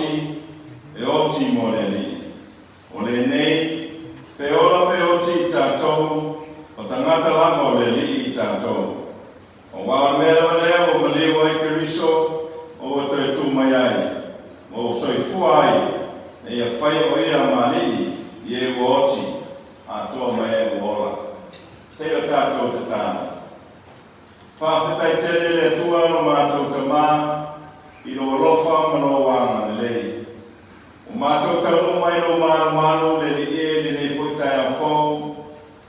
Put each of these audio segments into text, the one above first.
oti, e oti mo le Alii. O lenei, pe ola pe oti i tatou, o tagata lava o le Alii i tatou. Auā o le mea lava lea ua maliu ai Keriso ma ua toe tu mai ai, ma ua soifua ai, ina ia fai o ia ma Alii i e ua oti, atoa ma e ua ola. Seia o tatou tatalo. Faafetai tele le Atua lo matou Tama i lou alofa ma lou agalelei. Ua matou taunuu mai lou malumalu le Alii e i lenei foi taeao fou,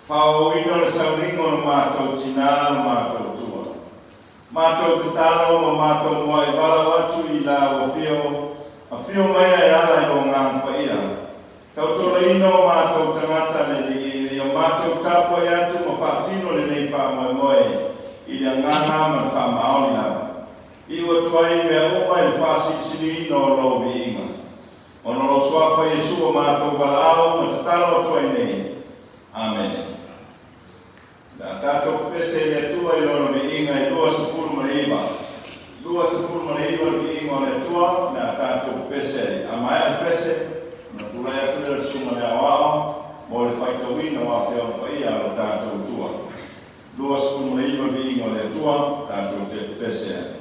faaauauina o le sauniga o lo matou tina lo matou tua. Matou tatalo ma matou muai valaau atu i la ua afio, afio mai e ala i lo Agaga Paia. Tautualaina o matou tagata le Alii ina ia matou tapuai atu ma faatino lenei faamoemoe i le agaga ma le faamaoni lava. Iu atu ai mea uma i le faasilisiliina o lou viiga. Ona o lou Suafa Iesu o matou valaau ma tatalo atu ai nei. Amene. O le a tatou pepese i le Atua i Lona viiga e 29. 29 le viiga o le Atua, o le a tatou pepese ai. A maea le pese, ona tulai atu lea o le Susuga i le Aoao mo le faitauina o Afioaga Paia a lo tatou Atua. 29 le viiga o le Atua, tatou te pepese ai.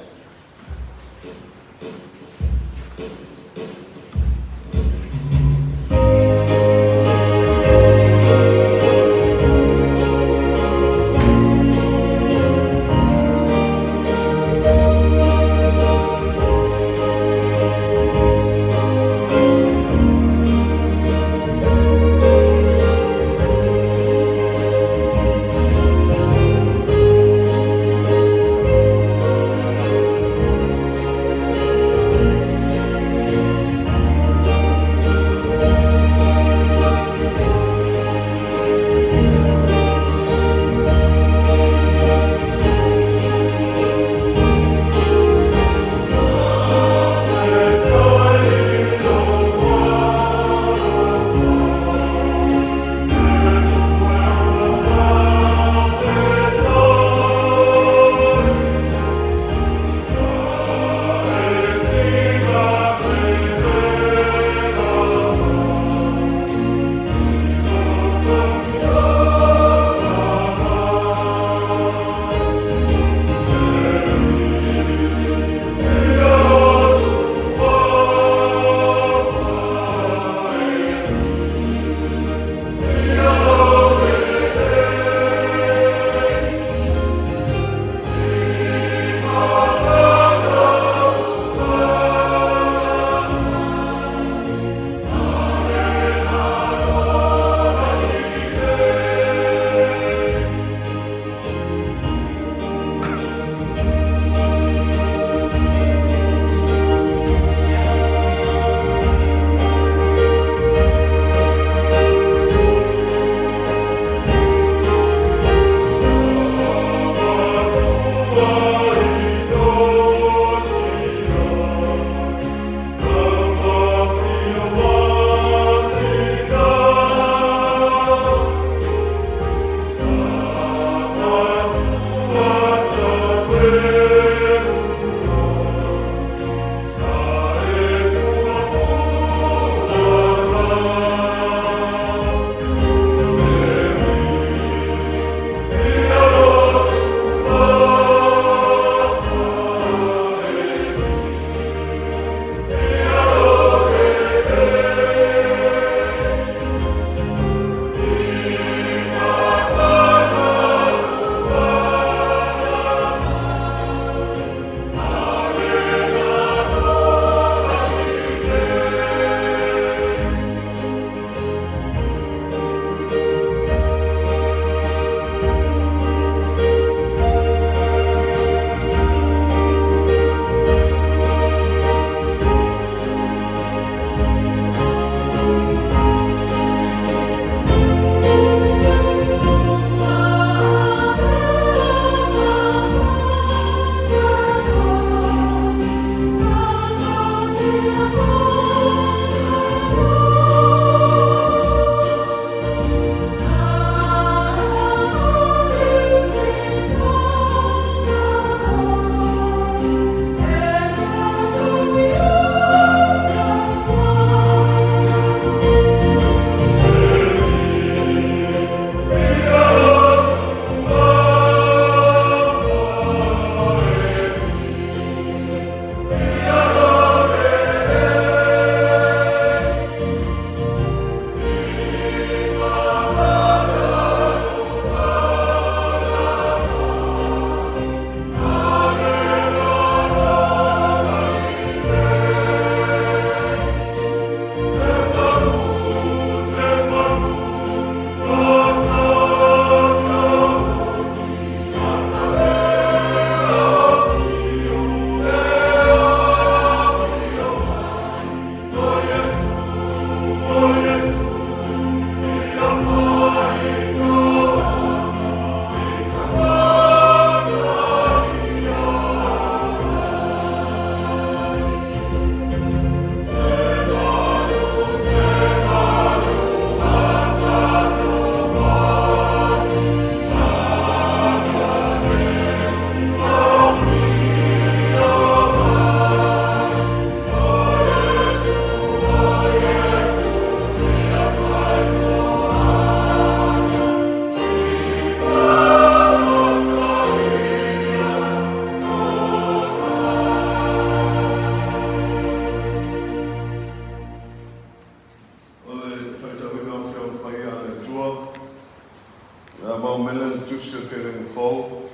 Tusi o le Feagaiga Fou,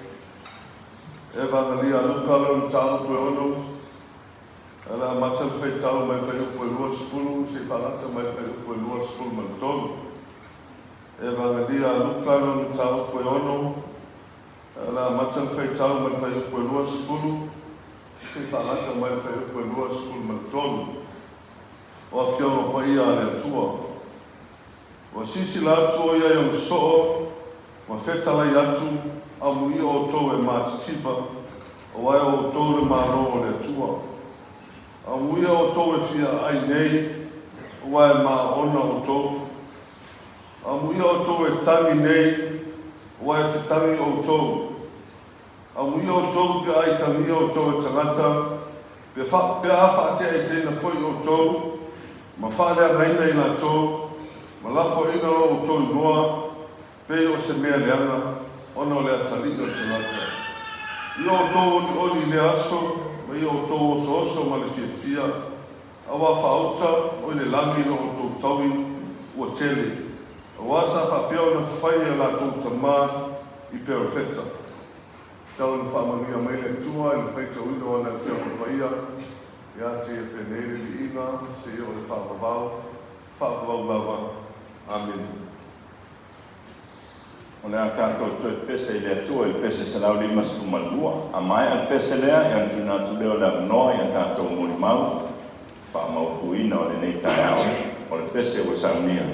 Evagelia a Luka lona mataupu e 6, o le a amata le faitau mai le fuaiupu e 20 seia faalata mai le fuaiupu e 23. Evagelia a Luka lona mataupu e 6, o le a amata le faitau mai le fuaiupu e 20 seia faalata mai le fuaiupu e 23. O Afioga Paia a le Atua, ua silasila atu o ia i ona soo ma fetalai atu, amuia outou e matitiva, auā o outou le Malo o le Atua. Amuia outou e fia ai nei, auā e maona outou. Amuia outou e tagi nei, auā e fetagi outou. Amuia outou pe a aitagia outou e tagata, pe a faateaeseina foi outou, ma faaleagaina i latou, ma lafoaina lo outou igoa, pei o se mea leaga, ona o le Atalii o le tagata. Ia outou olioli i lea aso, ma ia outou osooso ma le fiafia, auā faauta o i le lagi lo outou taui ua tele, auā sa faapea ona fai e latou tamā i perofeta. Tau ina faamanuia mai le Atua i le faitauina o ana Afioga Paia, ia te ia penei le viiga seia oo i le faavavau, faavavau lava. Amene. O le a tatou toe pese i le Atua i le pese 152. A maea le pese lea, ia ona tuuina atu lea o le avanoa i a tatou molimau faamautuina o lenei taeao. O le pese ua saunia.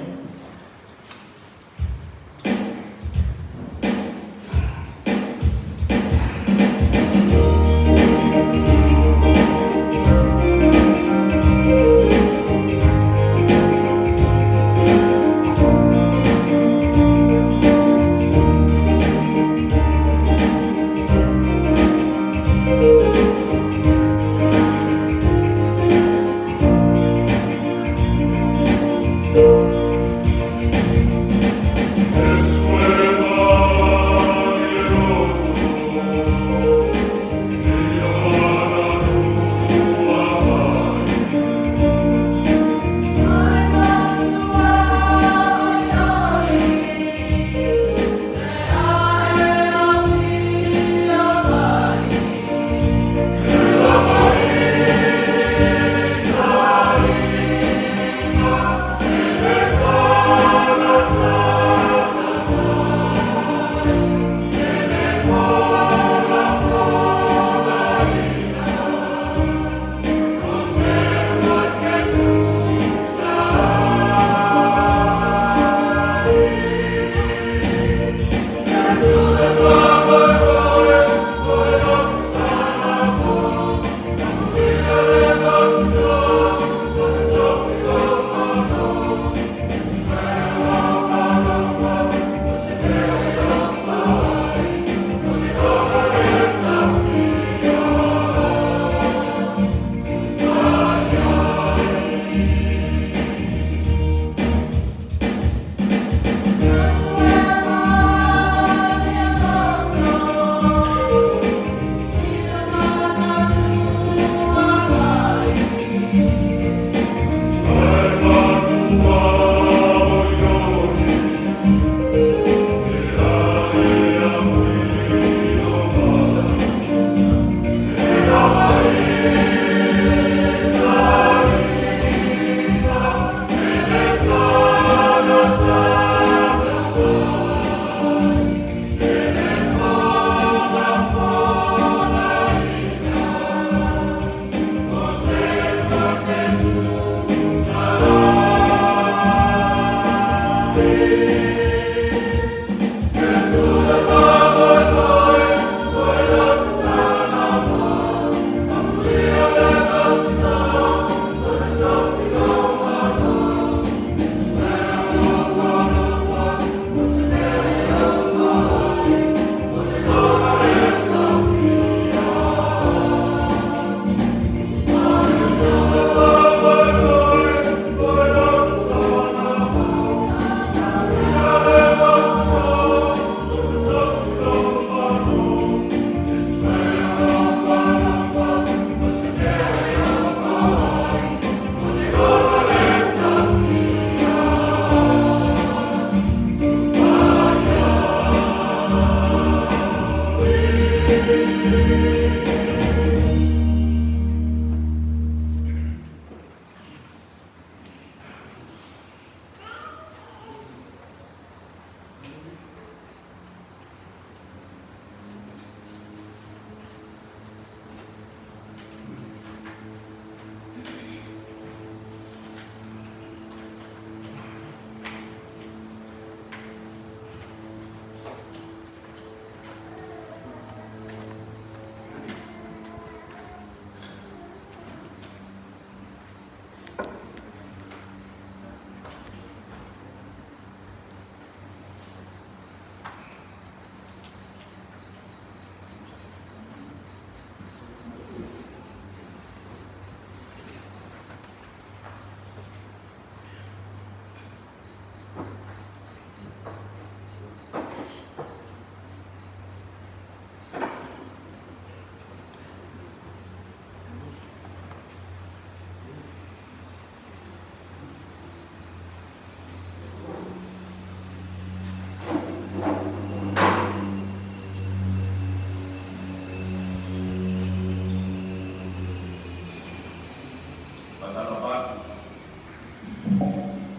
Faatalofa atu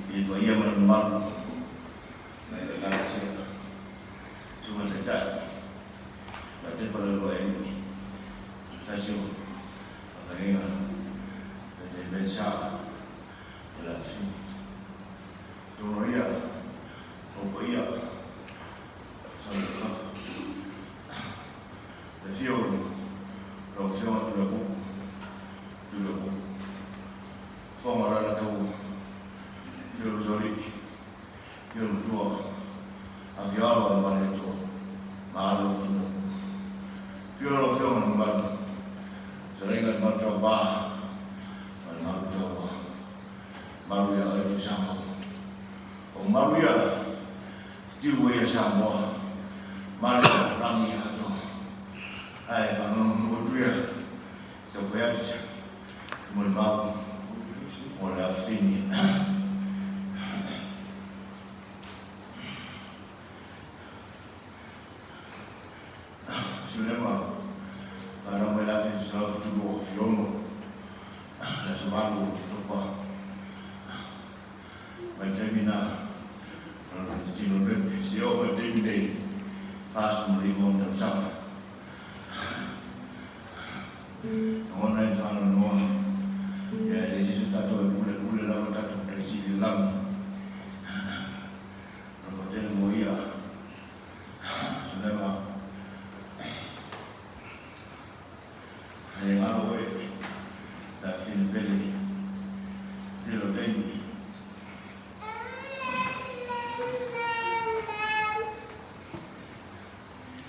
i le paia ma le mamalu mai le Ekalesia, Susuga i le Taitai, Tatefa le Uluai Tasi o Faiga Taitai Mesa o le Afifio. Tonu ia o paia sa le fafa. Le afio o lau Afioga Tuileapupu, Tuileapupu. Fofoga o le Alataua, afio Lusolii, afio le Matua, afio Alo o le Malietoa, ma Alo o Tuileapupu. Afio lau Afioga le Mamalu, Fetalaiga i le Malutaua ma le Malutaua. Malu ia oe Tuisamoa. O malu ia tiu ai ia Samoa ma le lagi atoa. Ae faanonomanu atu ia taumafai atu se molimau mo le afifini. Sulema, fanau mai le 1976, le aso 8 o Oketopa. Mai taimi na, o le tino pepe, se oo mai le taimi nei, 49 ona tausaga. Lagona ai le faanoanoa, ia e leai se isi o tatou e pule, pule lava le tatou Matai Sili i le lagi. Alofa tele mo ia. Sulema, e galo oe le afifine pele tele o taimi.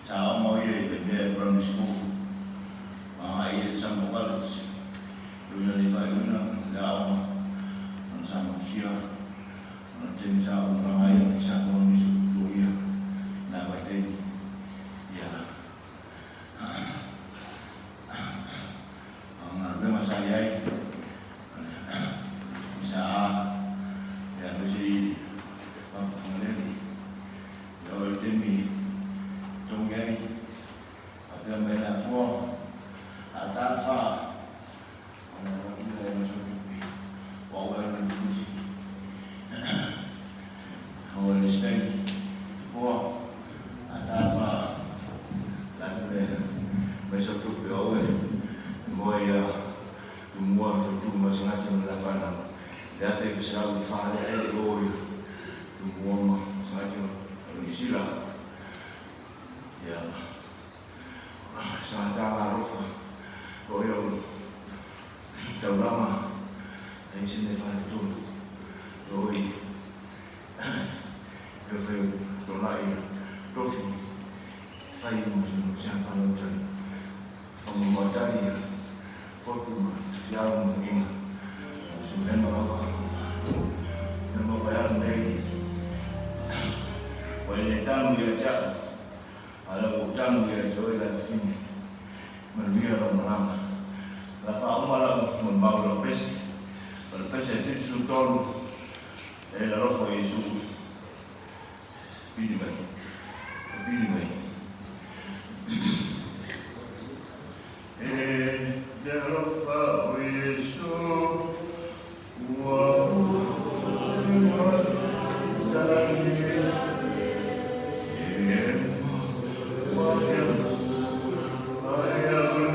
Sa aoga o ia i Waimea Primary School, ma agai ia i le Samoa College. Luina nei faaiuina le aoga ona sa malusia ona le taimi sa ou malaga ai ona i Samoa nisi o tutua ia i na vaitaimi. Ia, a o galuega sa i ai, i sa a, ia aemaise i Papa Fagalele. Ia o le taimi togi ai, faapea mai le afoa, a ta le fa, ona e atu lea ma sau tupe, o au e alu i Lufilufi. O le isi taimi, foa, a ta le fa, le atu lea mai sau tupe, o au e moe ia Tumua, Toetu ma Sangati ma le whanau. Le 1904 lea e le o i Tumua ma Sangati ma Niu Sila. Ia, sa tāna alofa, o ia o taulama, nei se me whare tonu. O i, e whai o tōna i tofi, whai i mo sa whanau tau. Whangamātari ia, fotu ma te whiaro ma nginga, o se mema lava o wha. Mema pai anu nei, wa e le tanu ia te au, a le o tanu ia te oe la whine, manuia lau malama. La wha uma lau mo mau lau pese, o le pese e 73, e la rofo i Iesu. Pili mai, pili mai. E te alofa o Iesu, ua tali e mai ai au le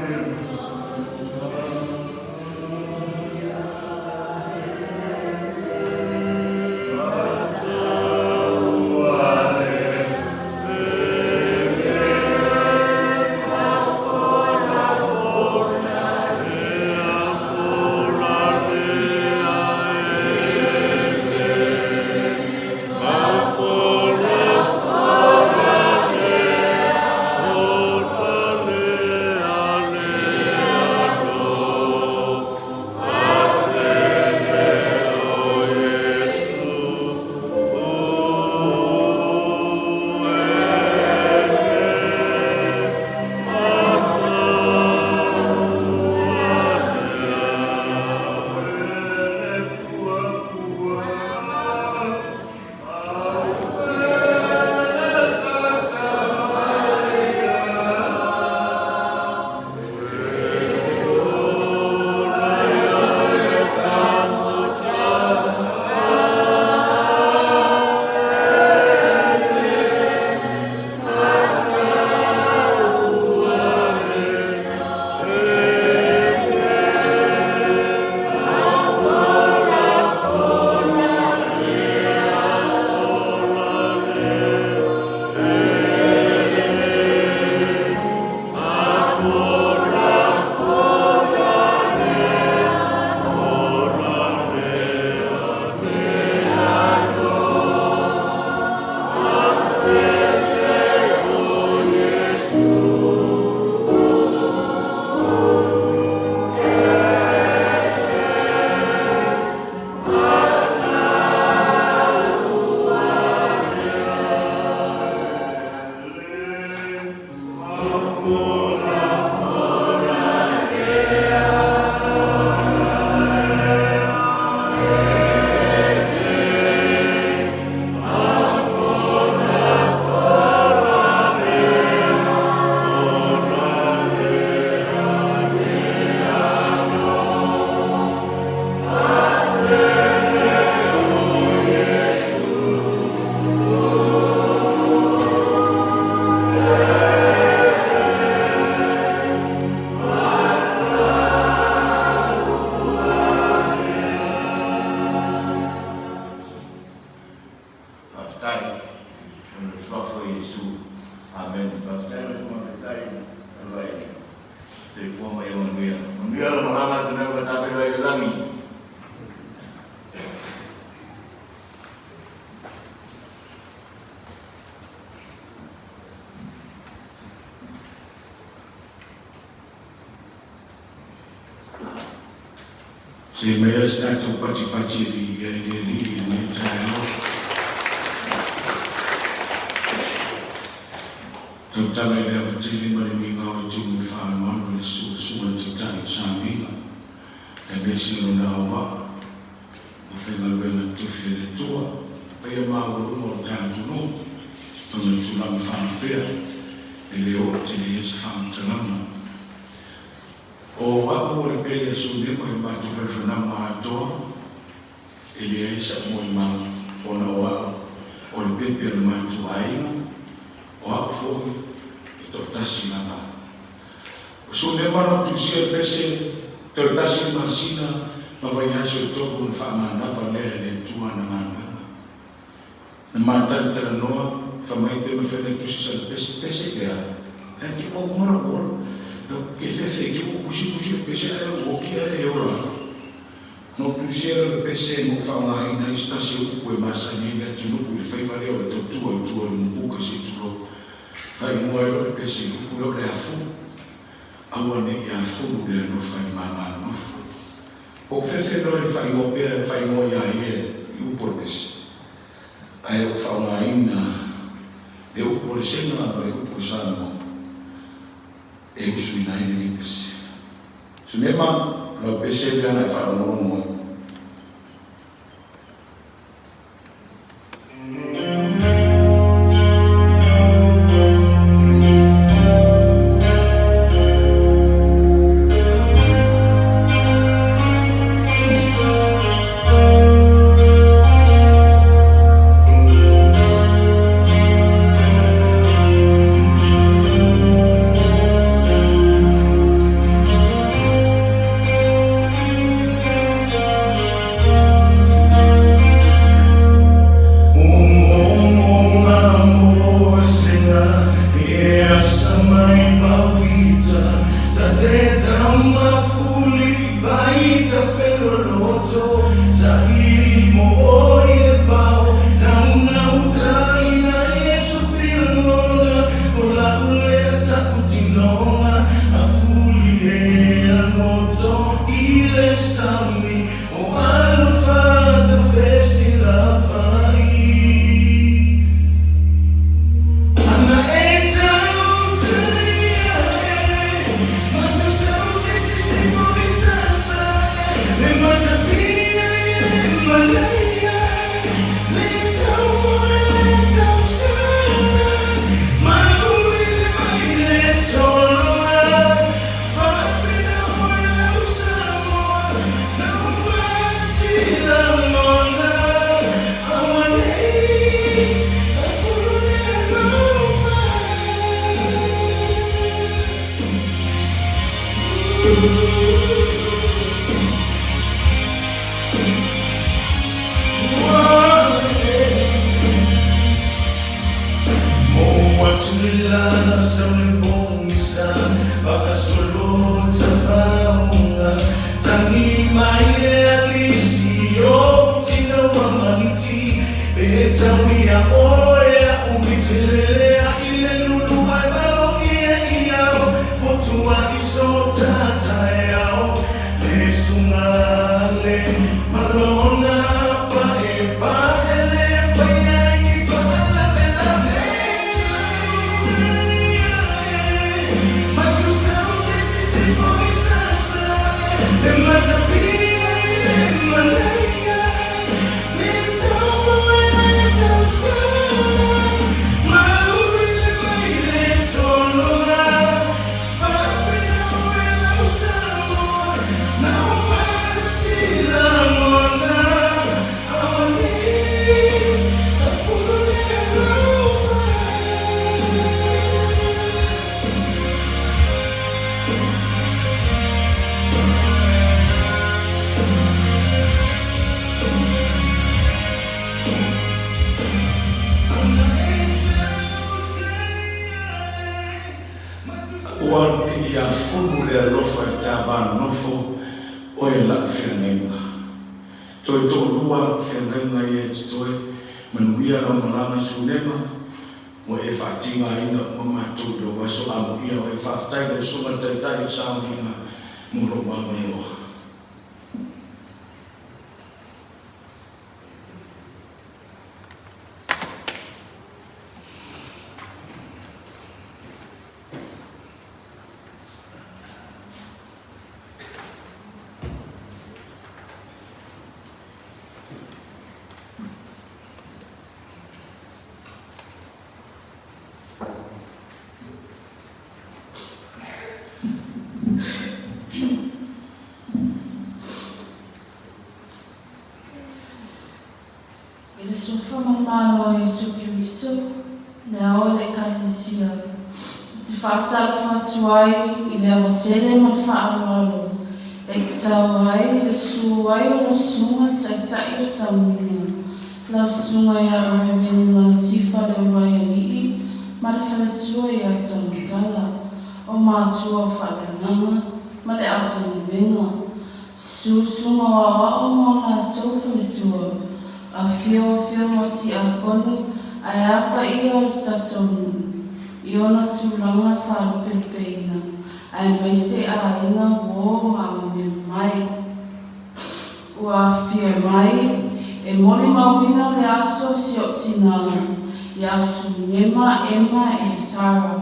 Se i meia se tatou patipati e viia ai le Alii i lenei taeao. Tautala i le ava tele ma le migao e tumu i le faaaloalo i le suasua le Taitai o Samiga, aemaise lona auvaa ma faigaluega tofi a le Atua, paia maualuga o le ta atunuu, ona le tulaga faalupea e le oo tele i ai se faamatalaga. O au o le pele a Sunema i le matou falefanau atoa, e leai sa'u molimau ona o au o le pepe o le matou aiga, o au foi e toatasi lava. O Sunema na ou tusia le pese toe tasi le masina ma vaiaso e tolu ona faamanava lea e le Atua ana galuega. Na matalatalanoa fa mai pe mafai ona tusi sa le pese, pese pe a? Ae ke ua uma lou ola. Ke fefe ke ua kusi kusi le pese ae ou oki ae e ola ai. Na ou tusia lea o le pese ma ou faaaogaina ai se tasi o upu e masani ai le atunuu i le faiva lea o le tautua i tua i le mupuka se i tulou. Faaigoa ai loa le pese i le upu lea o le afulu. Aua ne i afulu le alofa i le mama nonofo. Ou fefe loa i faaigoa pea e faaigoa ia ia i upu o le pese, ae ou faaaogaina le upu o le Sena ma le upu o le Samoa e usuina ai lenei pese. Sunema, lau pese lea na e faalogologo ai. Ua alii ia fulu le alofa i ta va nofo oe la'u feagaiga. Toe to'alua a'u feagaiga ia e totoe, manuia lau malaga Sunema, ua e faatigaina uma matou i lou aso amuia oe. Faafetai lau Susuga le Taitai o Sauniga mo lou avanoa. I le Suafa ma le Malo o Iesu Keriso, le Ao o le Ekalesia, ou te faatalofa atu ai i le ava tele ma le faaaloalo e tatau ai le susu ai o lau susuga taitai o Sauniga, lau susuga ia Rev. Latifa Leuluaialii ma le faletua ia Taumatala, o matua o Faaleagaga ma le aufaigaluega. Susuga o aoao ma o latou faletua, afio afioga o Tiakono ae a paia o le tatou nuu i ona tulaga faalupelupeina aemaise aiga uo ma amio mai. Ua afio mai e molimauina le aso o si ou tinā ia Sunema Emma Elisara.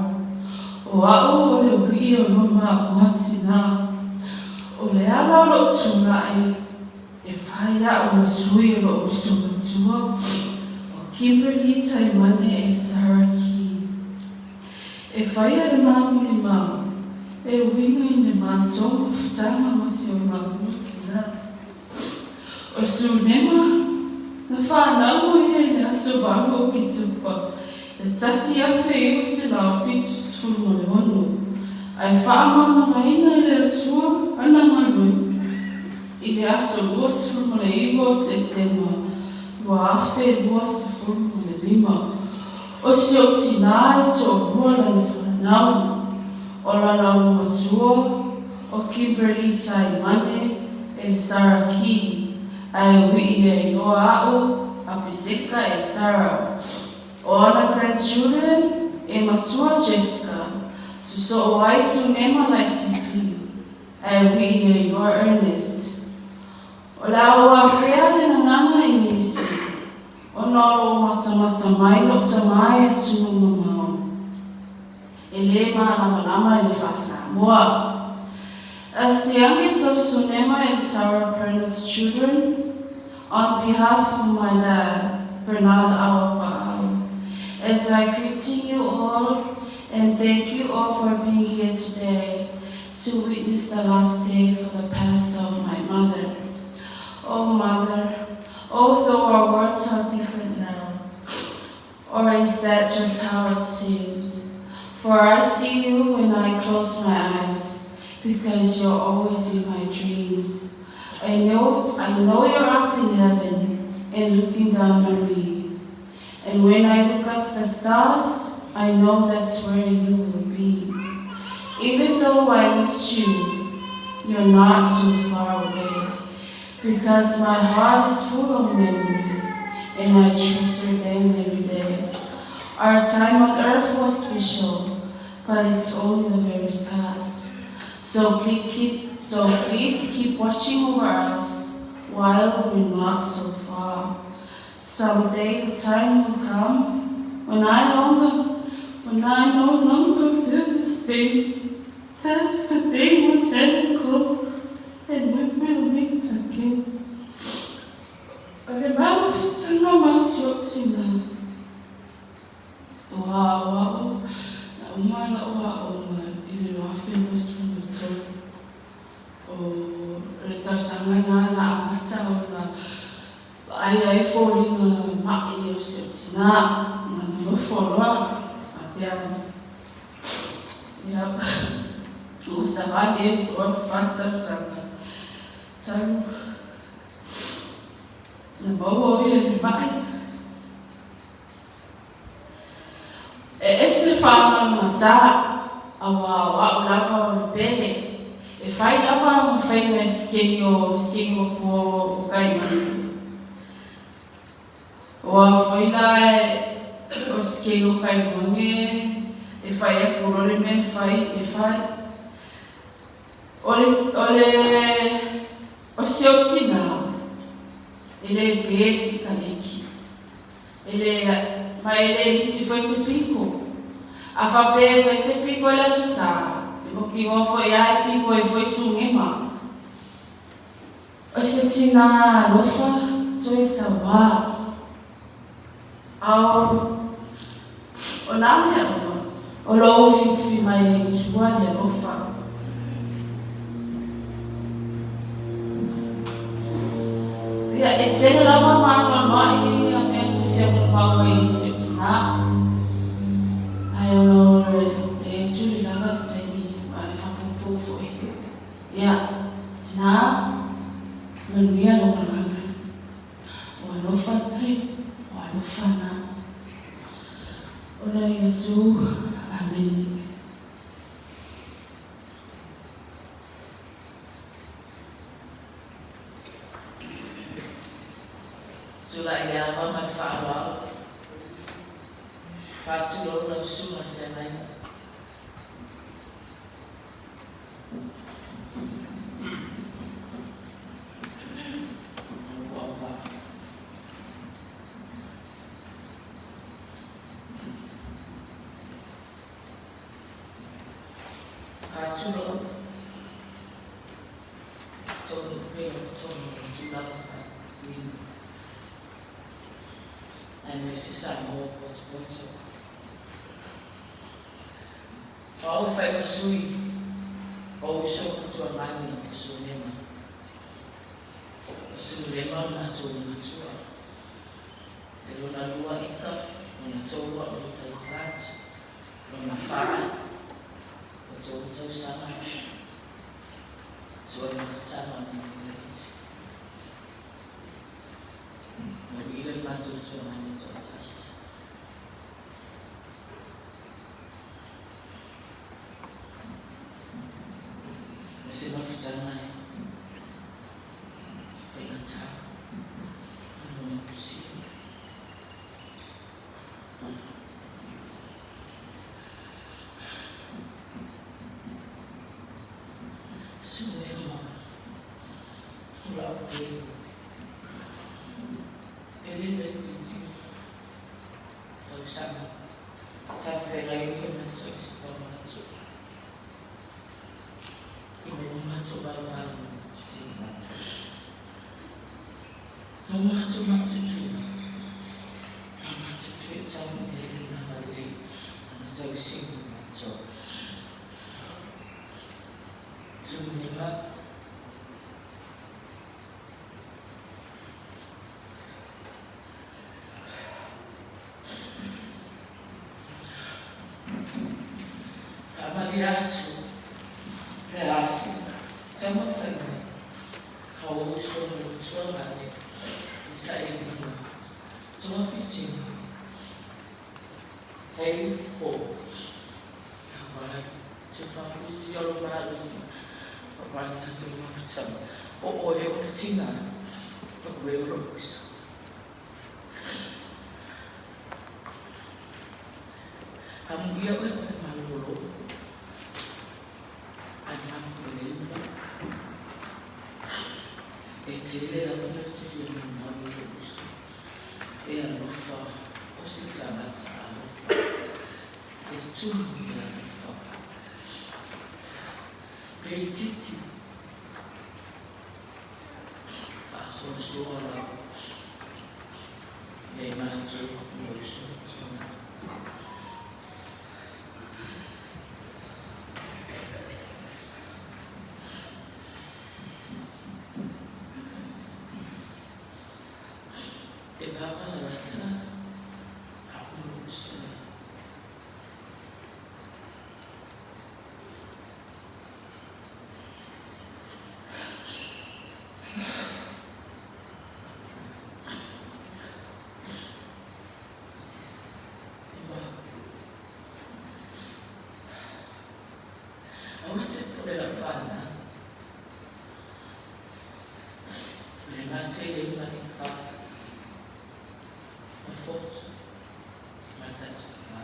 O au o le uliʻi o lo māua tinā. O le ala o lou tulai e fai aʻu ma sui o lou uso matua o Kimberly Taimane Elisara Key. E faia le māmolimau e uiga i le matou mafutaga ma si o māua tinā. O Sunema, na whanau o ia i le aso 8 o Oketopa e 1976, ae faamagavaina e le Atua ana galuega i le aso 29 o Tesema 2025. O si ou tinā e toalua lana fanau, o lana olomatua, o Kimberly Taimane e Sarah Key, ae uiʻi ai loa aʻu a Piseka e Sarah. O ana grandchildren e matua Jessica, sosoo ai Sunema laititi, ae uiʻi ai loa Ernest. O le a ua afea le gagana Igilisi, ona o loo matamata mai lou tamā i atunuu mamao e lē malamalama i le faa-Samoa. As the youngest of Sunema and Sarah Bernard's children, on behalf of my dad, Bernard Auapaau, as I greeting you all and thank you all for being here today to witness the last day for the past of my mother. Oh, mother, although our worlds are different now, or is that just how it seems? For I see you when I close my eyes, because you're always in my dreams. I know, I know you're up in heaven and looking down on me. And when I look up the stars, I know that's where you will be. Even though I miss you, you're not too far away. Because my heart is full of memories, and I treasure them every day. Our time on earth was special, but it's only the very start. So please keep, so please keep watching over us while we're not so far. Someday the time will come when I longer, when I no longer feel this pain. That is the day when heaven calls and we will meet again. O le mafutaga ma si ou tinā, o aoao na uma lau aoga i le 2023. O le tausaga lena na amata ona vaai ai foliga maʻi o si ou tinā, na nonofo loa faapea ia ua savali ai loa ma fa tausaga talu na maua o ia i le maʻi. E ese le faamalamataa, auā o a'u lava o le pele, e fai lava ma faiga e sikeni o sikeni makua o Kaimana. O a foi la e o sikeni o Kaimana e fai aku loa le mea e fai, e fai. O le, o le, o si ou tinā, e le pe le sikaleki. E le, ma e le misi foi se piko. A faapea e fai se piko i le Aso Sa, e mautinoa foi lava e piko ai foi Sugema. O se tinā alofa toe sauā. Ao, o nā mea uma, o lo o ufiufi mai ai i tua le alofa. Ia, e tele lava ma anoanoai ia mea ou te fia molimau ai i si ou tinā. Ae ona o le tuli lava le taimi ma e faapuupuu foi. Ia, tinā, manuia lou agaga. O alofa nei, o alofa na. Ona Iesu, Amene. Tulai le ava ma le faaaloalo. Faatulou lau susuga i le feagaiga. Faatulou. Tonu pei o tonu o tulaga faauiga. Aemaise Samoa potopoto. O au e fai ma sui o uso ma tuamani o Sulema. O Sulema o matou matua. E lona lua ika, lona tolu a'u e tautala atu, lona fa o tou tausaga tuai mafutaga o Margaret. Manuia le matou tuamani toatasi. O se mafutaga e faigata ona motusia. Sulema, o lau pele. Pele laitiiti tausaga sa feagai ai ma tausi ina ua matou valovalo tele. Na ua matou matutu, sa matou toe tau i ai lona agalelei ona tausi ma matou. Sulema. Faamalie atu le ati taumafai mai ha o uso mo tuagane i sailiga togafitiga hei fo aua te whakuisi o lo malosi o wa tatou mafutaga o oe o le tina o oe o lou uso. Amuia oe oe malolo ae mapuelei E tele lava mea ou te fia molimau i lou uso. E alofa, o se tagata alofa, e tumu i le alofa. Pe itiiti, faasoasoa lava e matou ma uso tina. E vavalalata a'u ma lou uso lea. Aua te pule lau whanau. Le mate le mani ka. Ma fotu. Ma tatu te mā.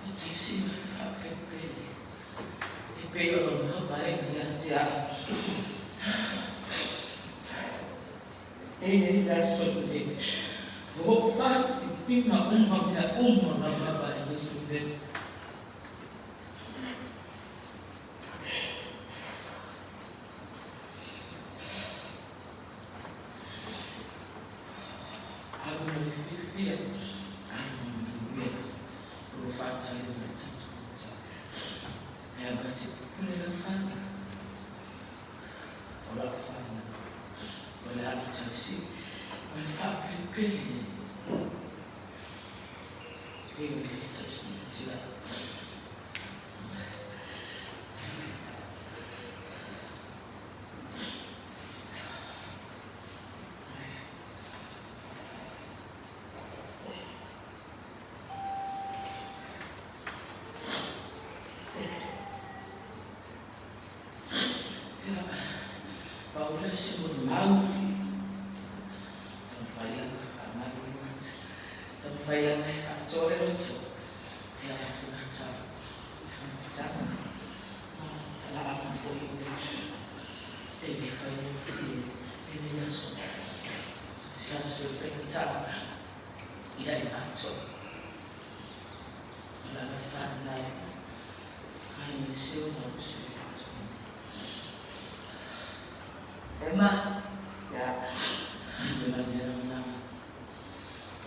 E taisi mai whapepele. E pei o lo mavae mai a te au. E nei le aso lenei. Ua ou faatinoina uma mea uma na mavae ma Sulema. Alu ma le fiafia, alu ma le manuia, o lo faatali mai tatou matai. E ava te pupule lau fanau, o lau fanau. Faatalisi ma le faapelepele. Pei o le tausi. Ia, pau lea o se molimau, taumafai lava e faamalulu atu, taumafai lava e faatoa le loto, ia e fugata le mafutaga ma talaaga foi o le e le faigofie lenei aso. Se aso e faigata ia i matou. O le ala faanau aemaise o lau sui usufono. Emma, ia, le manuia lau nama.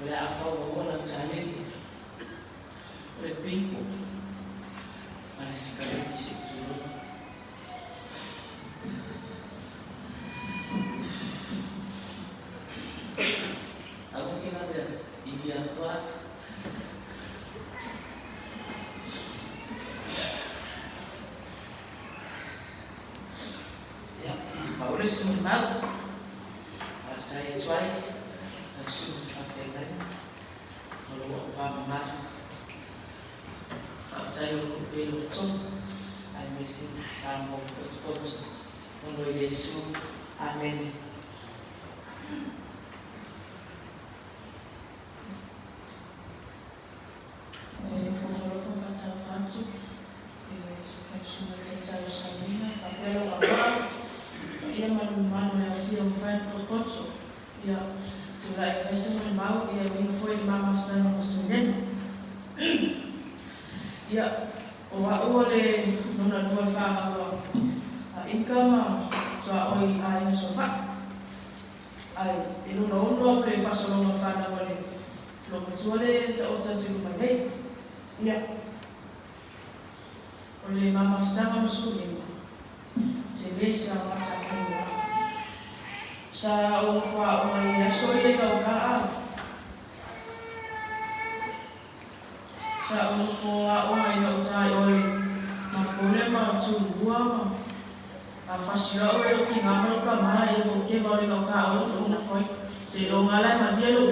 O le a faaauaua lau taleni, o le bingo ma le sikaleki se i tulou. Aua ke vave i a koa. Ia, pau le isi molimau. Faafetai atu ai lau susuga i le faafeagaiga o lou aupa mamalu. Faafetai o lo o pei loto aemaise Samoa potopoto ona o Iesu. Amene. E fofolofo ma faatalofa atu i lau Susuga i le Taitai o Samoina faapea lau Auvaa, paia ma le mamalu o le Afia ua mafai ona potopoto. Ia, tulai e fai se molimau ia e uiga foi i le ma mafutaga ma Sailema. Ia, o a'u o le lona lua fanau a Ika ma tuaoi i aiga Savaii. Ae, i lona ono au le faasologa o fanau a le loomatua lea e taoto atu i luma nei. Ia, o le ma mafutaga ma Sulima, tele sa ma sa fai o a'u. Sa ou nofo aoga i aso ia i gauta au. Sa ou nofo aoga i gauta i o i Makole ma Tumua ma a fasi a'u e lou tina ma lou tama ia ua ou keva o le gauta o lou nofonofo ai. Seiloga la e malie lou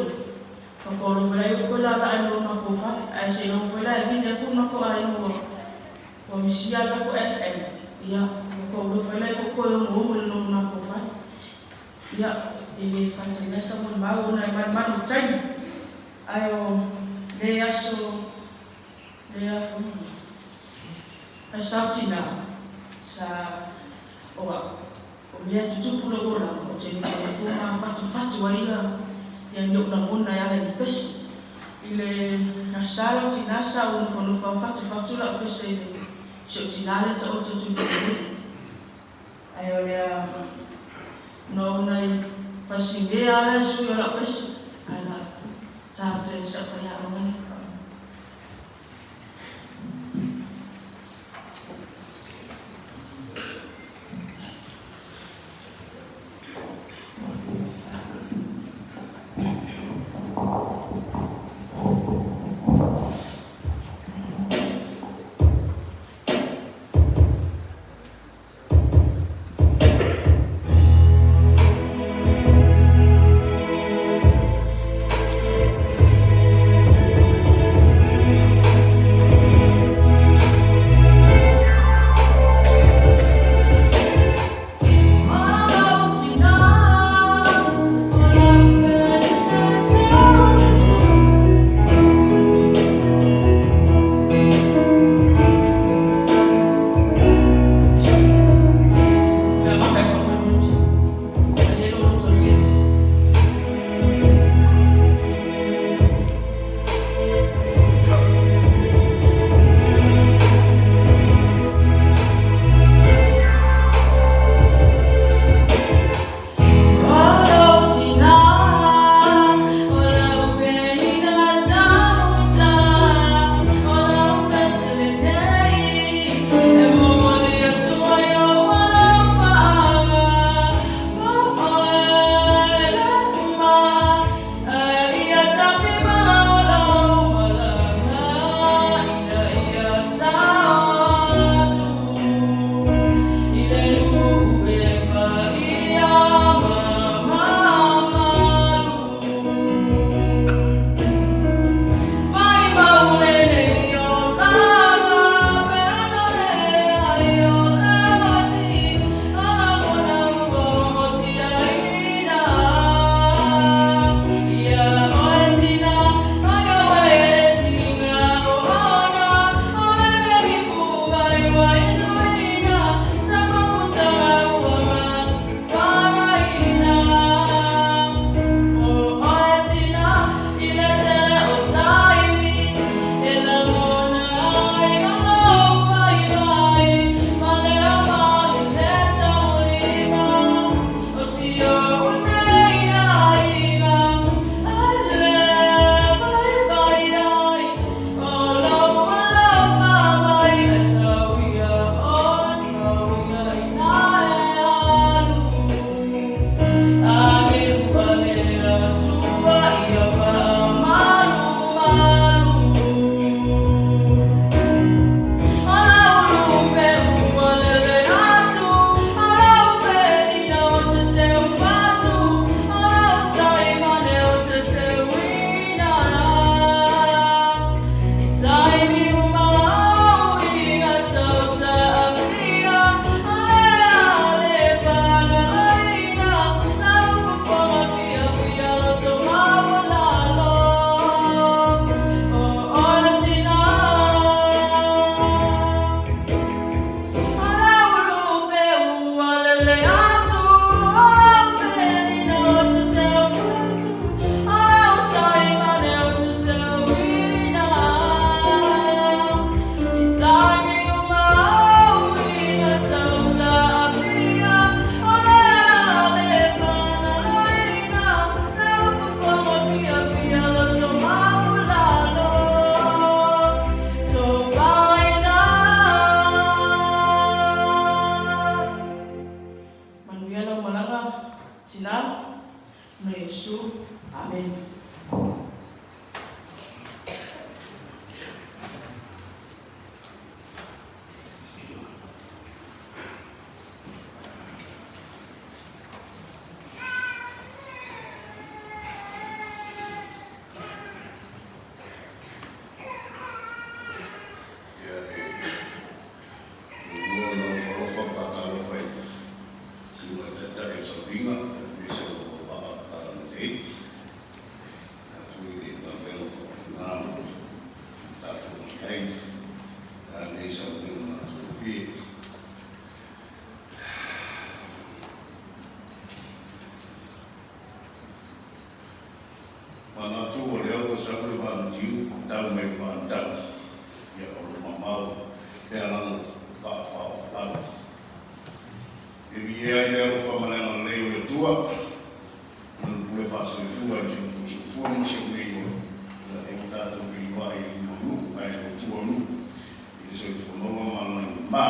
faatoa alofa lai ou toe laalaa i lou matou fale ae seiloga foi la e vili atu le matou aiga ua ua misia le latou FM ia faatoa ou alofa ai la ou toe onoono i lou matou fale. Ia e le faatali ai sa molimau ona e manumanu i le taimi ae o le aso le aso ae sa tina sa o au o mea tutupu lou olaga ou te nofonofo ma fatufatu ai ia ia ni ou lagona e ala i ni pese. I le sa lau tina sa ou nofonofo ma fatufatu lau pese i le si ou tina lea taoto atu i le Ae o lea na ona i fasimea ala e sui o lau pese, ae na ta atu ai sa ou faiaoga lea. Ma Iesu. Amene. Ia e muamua ona ou alofa ma faatalofa i le Susuga i le Taitai o Sauniga aemaise o lou vaa o le Tala Lelei. Ia foi i le galuega o faapena ona tatou mai ai a lenei sauniga matagofie. Manatu o lea ua sau le vanitiu tau mai le vanitau, ia o lo mamao le alaga o vaa faofalau. E viia ai le alofa ma le agalelei o le Atua, i Lana pule faasoifua i si outou soifua ma si ou nei ola, ina ia ua tatou feiloai i luma o nuu ae le o tua o nuu, i le soifua maua ma lana mama.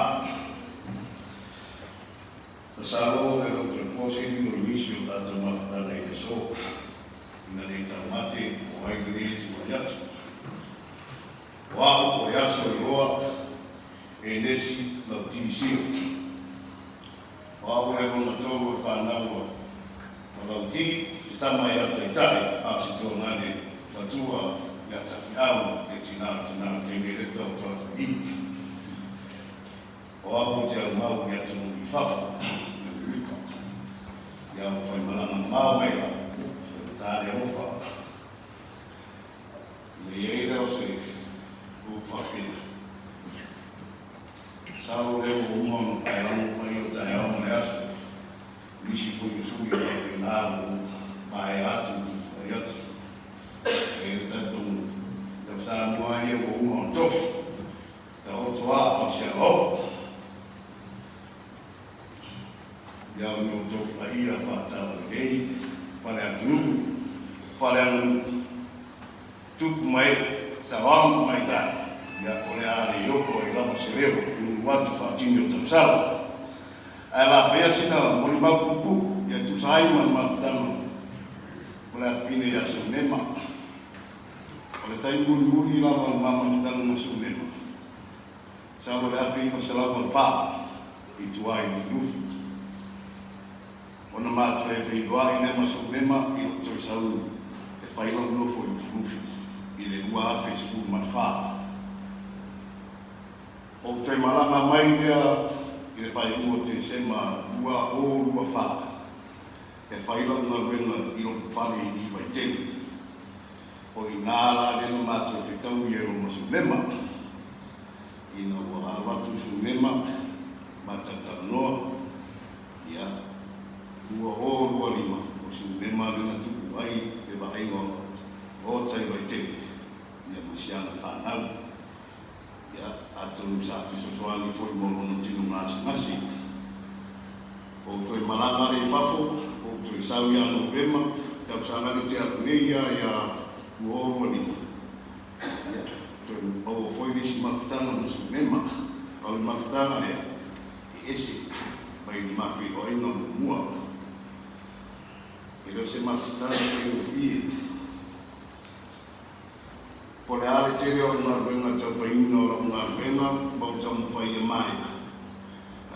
Masalo e le o toe po se lilo i nisi o tatou mafutaga i le aso, ina ne i taumate o ai lenei e tulai atu. O au o le aso e loa e nesi lau tiisio. O au o le lona tolu o le fanau a Lauti, se tama ia Taitai, a o se tuagane matua ia Tafiau, le tina o tina o teine leta o Tuatui. O au ou te aumau i atunuu i fafo, i Amerika. Ia ua fai malaga mamao mai la, faigata le alofa. Ina i ai lea o se upu faapena. Masalo o lea ua uma ona paelago paia o taeao ma le aso. Nisi foi o sui e faapena ua ou maea atu ma tutulai atu. E i ai le talitonuga, o Samoa ia ua uma ona tofi. Taoto a o se ao. Ia o ni outou paia faataualelei, fale atunuu, fale aganuu, tupu ma ee, saoao ma tamaitai, ia o le a le oko ai lava se leo i nuu atu faatini o tausala. Ae lapea sina molimau puupuu ia tusa ai ma le mafutaga o le afafine ia Sunema. O le taimi mulimuli lava o le ma mafutaga ma Sunema, sau o le 1904 i tua i Lufilufi. Ona ma toe feiloai lea ma Sunema i lou toe sau e fai lau nofo i Lufilufi i le 2014. Ou toe malaga mai lea i le faaiuga o Tesema 2024 e fai lau galuega i lou fale i Vaitele. O i nā la lea na matou fetaui ai loa ma Sunema. Ina ua alo atu Sunema ma talatalanoa, ia, 2025, o Sunema lea na tuu ai le vaaiga o tai Vaitele, ia ma si ana fanau. Ia, atonu sa fesoasoani foi mo lona tino gasegase. Ou toe malaga lea i fafo, ou toe sau ia Novema, tausaga le tea atu nei ia ia 2025. Ia, toe maua foi le isi mafutaga ma Sunema. O le mafutaga lea, e ese mai le mafeiloaiga muamua. E le o se mafutaga faigofie. Po o le a le tele o au galuega taupaina o lau galuega ma ou taumafai ia maea,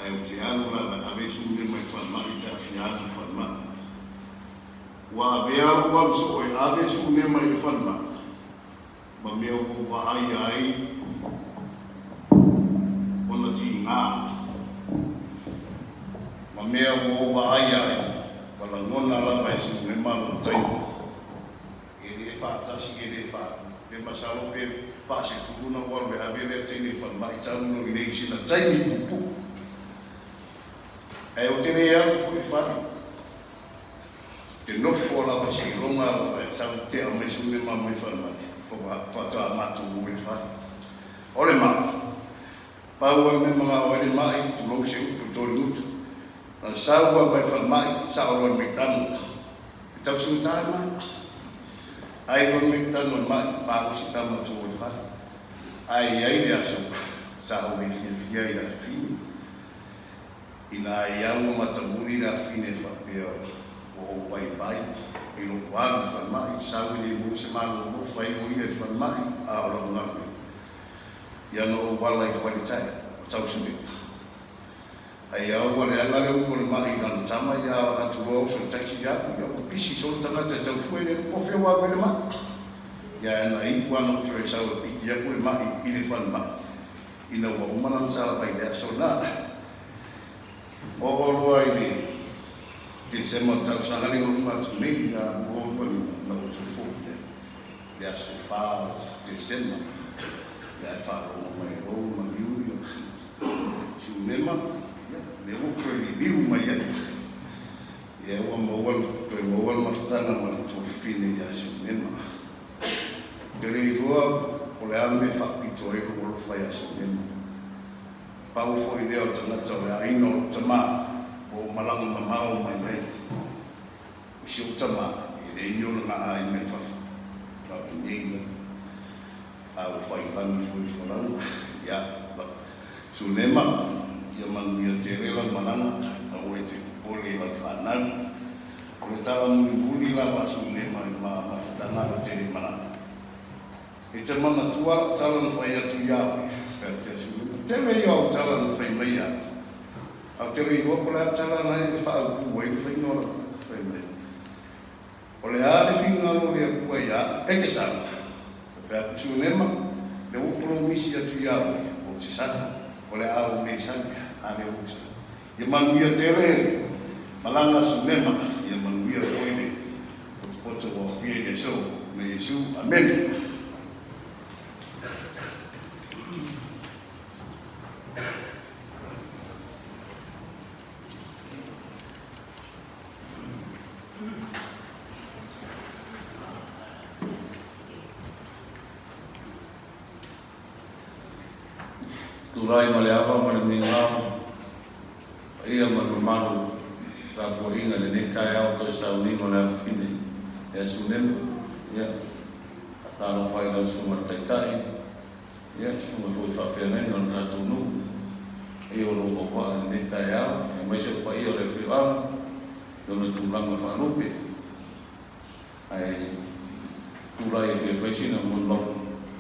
ae ou te alu lava e ave sune mai falemai pe a fia alu i falemai. Ua avea lou alu soo e ave sune mai le falemai ma mea ua ou vaaia ai ona tiga ma mea ua ou vaaia ai ua lagona lava e sune ma lona taimi. E le faatasi, e le faalua. Pe masalo pe faasefulu na ua alu e ave lea teine i falemai talu no inei i sina taimi puupuu. Ae ou te le alu foi i fale. Te nofo lava seiloga lava e sau tea mai sune ma mai falemai faatoa matou o i le fale. O le mai, pau a le mea manao ai le mai, tulou se upu e toli gutu. Na sau lava mai falemai, sao loa i le maitaga. E tau singata le mai. Ai loa le maitaga o le mai, malosi tama atu o le fale. Ae i ai le aso sa ou le fiafia ai i le afafine. Ina ai au ua matamuli le afafine e faapea ua ou vaivai. I lou alu i le falemai, sau e le maua se malolo, fai o ia i le falemai, a o lau galuega, ia na ou ala i le faletae o Tausuega. Ai a ua leaga le upu o le ma'i i lana tama, ia a atu loa uso i le taxi ia aku, ia ua pisi solo tagata e tau fue le po fea ua alu ai le ma'i. Ia ae na iu a na ou toe sau e piki aku le ma'i i le falemai ina ua uma lana sala mai le aso na. Oo loa i le Tesema o le tausaga lea ua uma atu nei, ia 2025, na ou toe foi ai le aso 4 o Tesema, ia ae faalogo mai loa ua maliu ia Sunema, ia lea ua ou toe liliu mai ai. Ia ua maua toe maua le mafutaga ma le tuafafine ia Sunema. Ou te le iloa po o le a le mea e faapito ai lou alofa ia Sunema. Pau foi lea o tagata o le aiga o lou tama ua ou malaga mamao mai ai. O si ou tama, e leai ni ona gaaiga i fafo, na o i nei lava. A ua faiilagi foi le folauga. Ia, Sunema, ia manuia tele lau malaga, aua e te popole i lau fanau. O le tala mulimuli lava a Sunema i ma mafutaga au te le malaga. E te manatua lau tala na fai atu ia oe, faapea Sunema. Tele ia o au tala na fai mai ia au. Ae ou te le iloa po o le a le tala na e faaupuu ai le faiga o lau fai mai. O le a le finagalo o le Atua ia au, e te sau. Faapea atu Sunema, lea ua ou polomisi atu ia oe, ou te sau. O le a ou le sau, a lea ua ou sau. Ia manuia tele malaga Sunema, ia manuia foi le potopoto ua aofia i le aso na Iesu. Amene. Tulai ma le ava ma le migao, paia ma le mamalu tapuaiga i lenei taeao toe sauniga o le afafine ia Sunema. Ia, faatalofa ai i lau Susuga i le Taitai, ia, Susuga foi i faafeagaiga o le tatou nuu, paia o lou auvaa i lenei taeao, aemaise o paia o le afioaga i ona tulaga faalupe. Ae tulai e fia fai sina molimau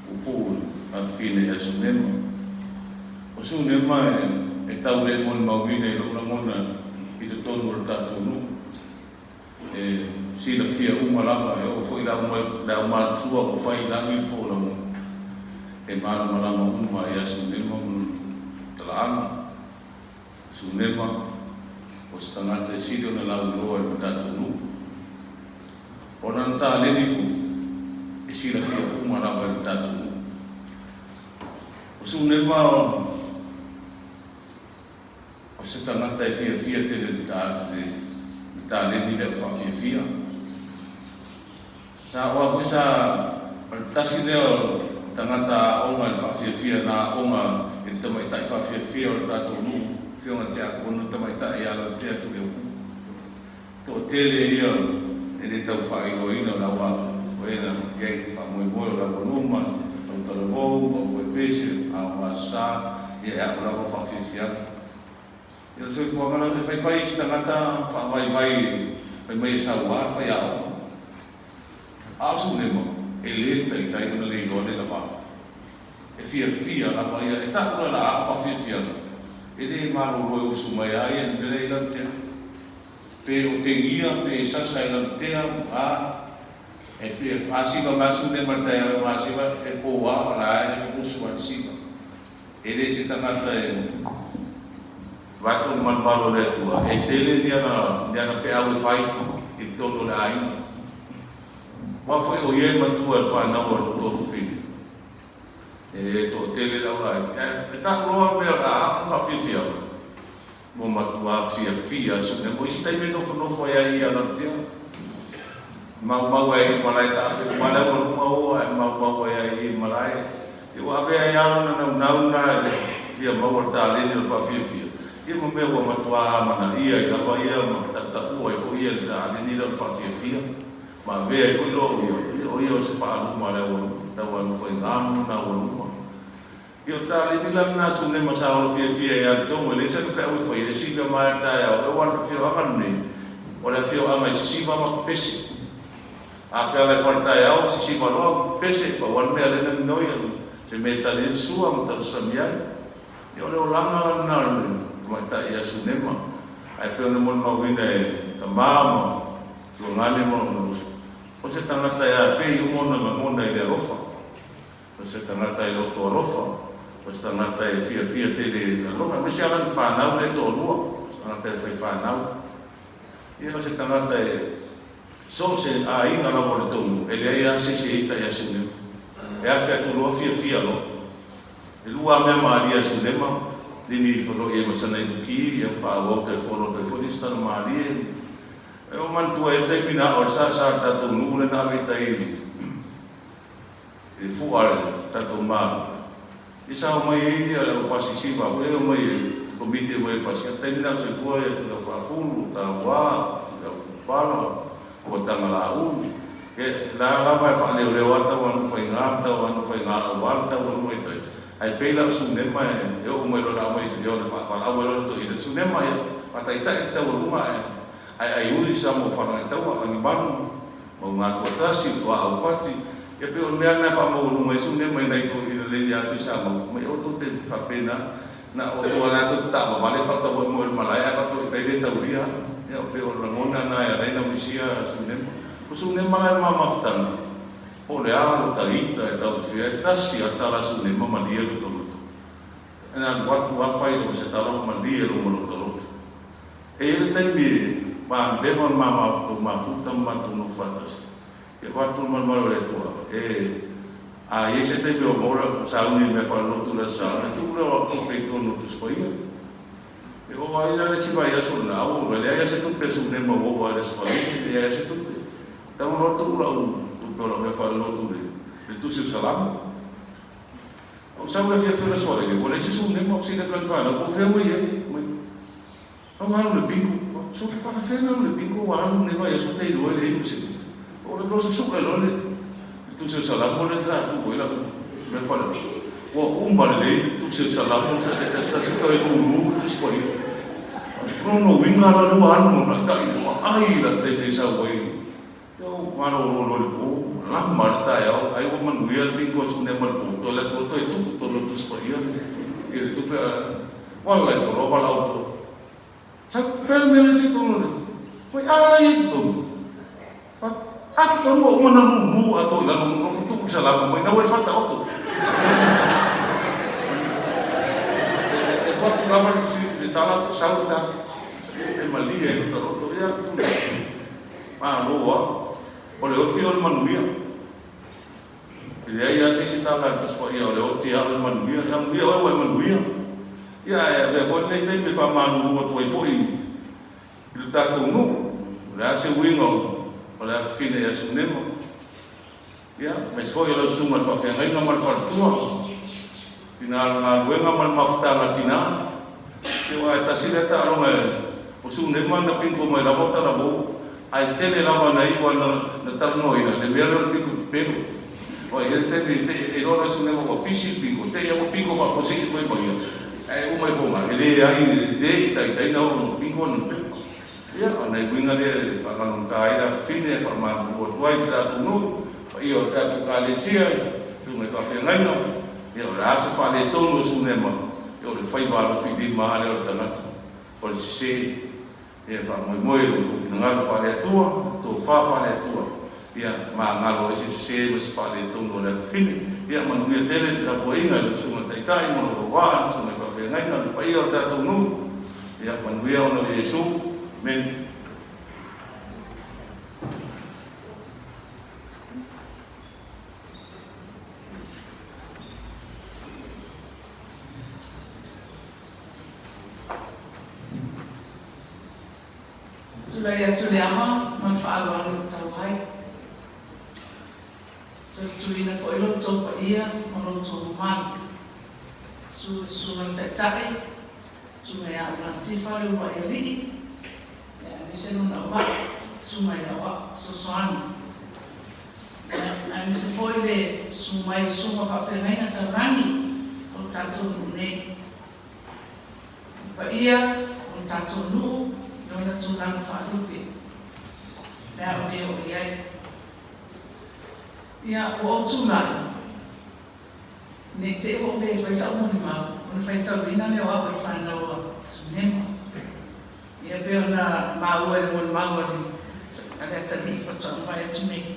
puupuu i afafine ia Sunema. O Sunema e tau le molimauina i lou lagona i totonu o le tatou nuu. E silafia uma lava, e oo foi i le aumatutua ua fai i lagi le folauga, e malamalama uma ia Sunema ma lona talaaga. Sunema, o se tagata e sili ona lauiloa i le tatou nuu. O lana taleni foi, e silafia uma lava e le tatou nuu. O Sunema, o se tagata e fiafia tele i le taleni lea ua faafiafia. Sa oa foi sa o le tasi lea o tagata aoga i le faafiafia na aoga i le tamaitai faafiafia o le tatou nuu, Afioga i le Tiakono Tamaitai ia Lautea Tuiapu. Toatele ia e le tau faailoaina o le au o e na i ai le faamoemoe o le aualuma, au talavou, au fuaipese, aoga aso sa, ia e a'u lava faafiafiaga. Ia o le soifuaga la, e faifai isi tagata faavaivai fai mai e sauā le faiaoga. A o Sunema, e le taitai ona le iloa le lava. E fiafia lava ia, e ta'u la la a'u faafiafiaga, e le malolo e usu mai a ia i le mea lea i Lanutea. Pe o tegia, pe e sasa i Lanutea, a e fia, a siva mai a Sunema i le taeao e ona siva, e pōā o la e usu a le siva. E le se tagata e vaeatu le malumalu o le Atua, e tele ni ana, ni ana feau e fai i totonu o le aiga. Aua foi o ia e matua i le whanau a lou tuafafine. E toatele le au laiti. Ae e taʻu loa mea o le a aʻo faafiafiaga, ua matua fiafia e sune. Mo isi taimi e nofonofo ai ai ia Lanutea. Maumau ai i malae taape uma le aualuga o ae maumau ai ai i malae. Ia ua avea ai lava lona naunau na i le fia maua le taleni o le faafiafia. Ia ma mea ua matua amanaia ai lava ia ma tautaua ai foi ia i le taleni lea o le faafiafia. Ma avea ai foi loa o ia, ia o ia o se faaluma a le aualuga, taualofaiga ma lona aualuga. Ia o taleni la lena sune ma sa olo fiafia ia le tongo e leai sana feau e faia e sivia mai le taeao e aua le afioaga lenei o le afioaga e sisiva ma pepesi. A fealai foi i le taeao, sisiva loa, pese, pau lava le mea lea na minoi, se mea e tali ai le sua ma tausasami ai. Ia o le olaga la lena o le tamaitai ia Sunema, ae pei ona molimauina e tama ma tuagane ma lona uso, o se tagata e afei uma ona lagona i le alofa, o se tagata e loto alofa, o se tagata e fiafia tele i le alofa, aemaise lava lana fanau lea e toalua, o se tagata e fai fanau. Ia o se tagata e so o se aiga lava o le tou nuu, e leai lava se isi e ita ia Sunema. E afe atu loa fiafia loa. E lua lava mea malie a Sunema, lini ifo loa i ai ma sana ipuki, ia faaauau toe fono atu ai foi nisi tala malie. E o manatua ai le taimi na ao ai le sasa a le tatou nuu lea na ave i tai i le fua a le tatou Malo. Ia sa omai ai le au pasi siva foi lea omai e komiti omai e pasi, a o le taimi na o soifua ia Tuilau Faafulu, Taua, Tuilau Pala, Ua taga laulu. E la lava e faaleoleo a tau anu faiga ma tau anu faiga aua le tau anu mai tai. Ae pei la o Sunema e oo mai loa la mai e ona faapalaau ai loa le toeaina Sunema ia faataitai le tau aluga ae ae aiuli sa mo Falagaitaua Lagimalu Maugatuatasi Tuaaupati ia pei o le mea lena e faamaualuga ai Sunema i nai toeaina lei ia Tuisamau mai outou te faapena Na o tua latou te taavavale pa tau moe le malae ae pa tai le taulia ia pei o le lagona na e ala ai na misia Sunema. O Sunema la e ma mafutaga po o le a lo ta ita e tau fea e tasi a tala Sunema malie lo ta loto. E na alu atu a fai lo se tala malie lo ma lo ta loto. E i ai le taimi e pa leva ma matou mafuta ma matou nofo faatasi. E avatu le malumalu o le Atua, e a i ai se taimi o maua lau sauni i mea faalelotu i le Aso Sa, ona tuu lea o au tupe i totonu o Tusi Paia. E oo ai la le isi vaiaso lena, ua ua leai lava se tupe a Sunema ua oo ai i le Aso Faraile, leai lava se tupe. Tago loa tuu lau tupe o lau mea faalelotu i le Tusi o Salamo. Ou sau i le afiafi o le Aso Faraile, ua leai se Sunema, ou fesili atu i lana fanau, po o fea ua i ai? Mai. Au alu le bingo, so faafefea ona alu le bingo ua alu nei vaiaso tailua e leai ma se mea. O le losa suka loa le tusi o Salamo lea sa tuu ai lau mea fale. Ua uma lelei le tusi o Salamo sa suka ai lulu le tusi paia. Lona uiga la lea ua alu ma tai ua ai la taimi e sau ai. Ua malolo loa le po, lama le taeao, ai ua manuia le bingo a Sune ma le po, toe alu atu loa toe tuu tonu le Tusi Paia i le tupe a Wala ifo loa valaau to. Sa fea le mea lea se tonu le. Mai a la i totonu. Fa a totonu ua uma na lulu a to i lalo no fu tuu sa lama mai na ua le fata oto. E patu lava le le tala sau ta. E malie ai lo taroto ia tu. Malo a. O le oti o le manuia. E leai lava se isi tala a le Tusi Paia o le oti lava o le manuia. Ia amuia oe ua e manuia. Ia ae avea foi lenei taimi e faamalulu atu ai foi i lo tatou nuu. O le a se uiga o le afafine ia Sunema? Ia, aemaise foi o lau susuga i le faafeagaiga ma le faletua, tina o le galuega ma le mafutaga tina. Ia aua e tasi lea taaloga e o Sunema na bingo mai lava o talavou, ae tele lava na iu ana na talanoaina le mea lea o le bingo pepelo. Aua e i ai le taimi e iloa loa e Sunema ua pisi le bingo, te i a ua bingo faafuasei mai ma ia, ae uma ifo ma e leai, e le itaitaina ona bingo ana pepa. Ia, o nai uiga lea e faagalugata ai le afafine e faamalulu atu ai i le tatou nuu, paia o le tatou Ekalesia, susuga i faafeagaiga, ia o le a se faaletonu o Sunema, ia o le faiva alofilima lava lea o le tagata, o le sese. Ia e faamoemoe i lo outou finagalo faale-Atua, tofa faale-Atua, ia magalo ai se sese ma se faaletonu o le afafine. Ia manuia tele le tapuaiga i lau Susuga Taitai ma lou auvaa, le Susuga i faafeagaiga, le paia o le tatou nuu. Ia manuia ona o Iesu. Amene. Tulai atu le ama ma le faaaloalo i tau ai. Solituina foi lo outou paia ma lo outou mamalu. Susu le susuga i le Taitai, susuga ia Aulatifa le uluai alii, aemaise lona auvaa, susuga i Auvaa Fesoasoani. Aemaise foi le susu mai o susuga faafeagaiga taulagi o le tatou nuu nei. Le paia o le tatou nuu i ona tulaga faalupe, le a o le oo i ai. Ia, ua ou tulai, ne i te i ua ou le fai sa'u molimau, ona faitauina lea o au e le fanau a Sunema. Ia, pei ona maua i le molimau a le a le atalii faatoa mavae atu nei.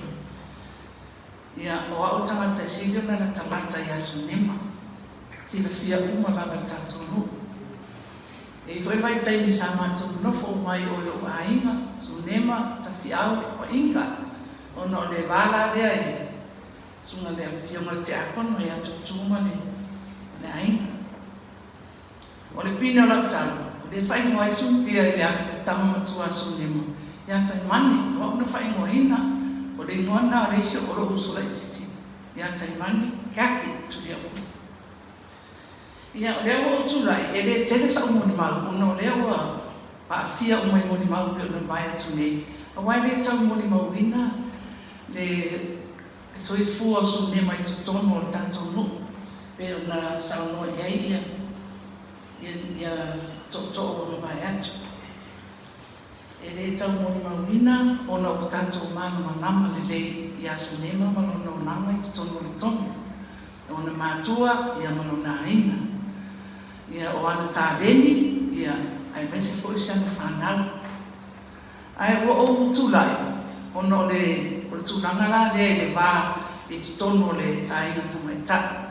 Ia, o au le tagata e sili ona latalata ia Sunema, silafia uma lava e le tatou nuu. E i ai foi le vaitaimi sa matou nofo uma ai o i lou aiga, Sunema, Tafiau, ma Inga, ona o le va la lea i le susuga i le Afioga i le Tiakono ia Tutu ma le ma le aiga. O le pine o lau talo, o lea e faaigoa ai Sumpia i le le tama matua a Sunema ia Taimane, o au na faaigoaina, o le igoa lena o le isi o lou uso laitiiti ia Taimane Kathy Tuliaupu. Ia, o lea ua ou tulai, e le tele sa'u molimau ona o lea ua aafia uma i molimau pei ona mavae atu nei, aua e le tau molimauina le soifua o Sunema i totonu o le tatou nuu pei ona saunoa i ai ia ia tootoo ua mavae atu. E le tau molimauina ona ua tatou malamalama lelei ia Sunema ma lona olaga i totonu o le togo, ona matua ia ma lona aiga, ia o ana taleni ia aemaise foi si ana fanau. Ae ua ou tulai ona o le o le tulaga la lea i le va i totonu o le aiga tamaitai.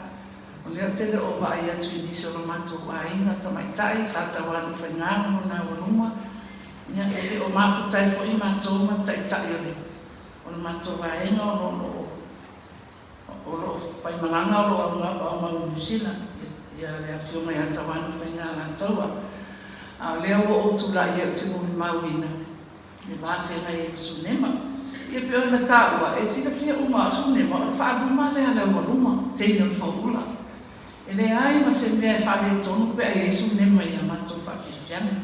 O lea ou te le o vaai atu i nisi o lo matou aiga tamaitai sa taualufaigā ma lona aualuma, ia e le o mafuta ai foi matou ma le taitai o le o le matou vaega o lo o o lo o faimalaga o lo o aumau i Niu Sila ia le afioga ia Taualufaigā Alataua. A o lea ua ou tulai ai ou te molimauina le va feagai ai ma Sunema. Ia pei ona taua, e silafia uma o Sunema o le faaluma lea a le aualuma, teine o le fauula. E leai ma se mea e faaletonu pe a i ai Sunema i a matou faafiafiaga.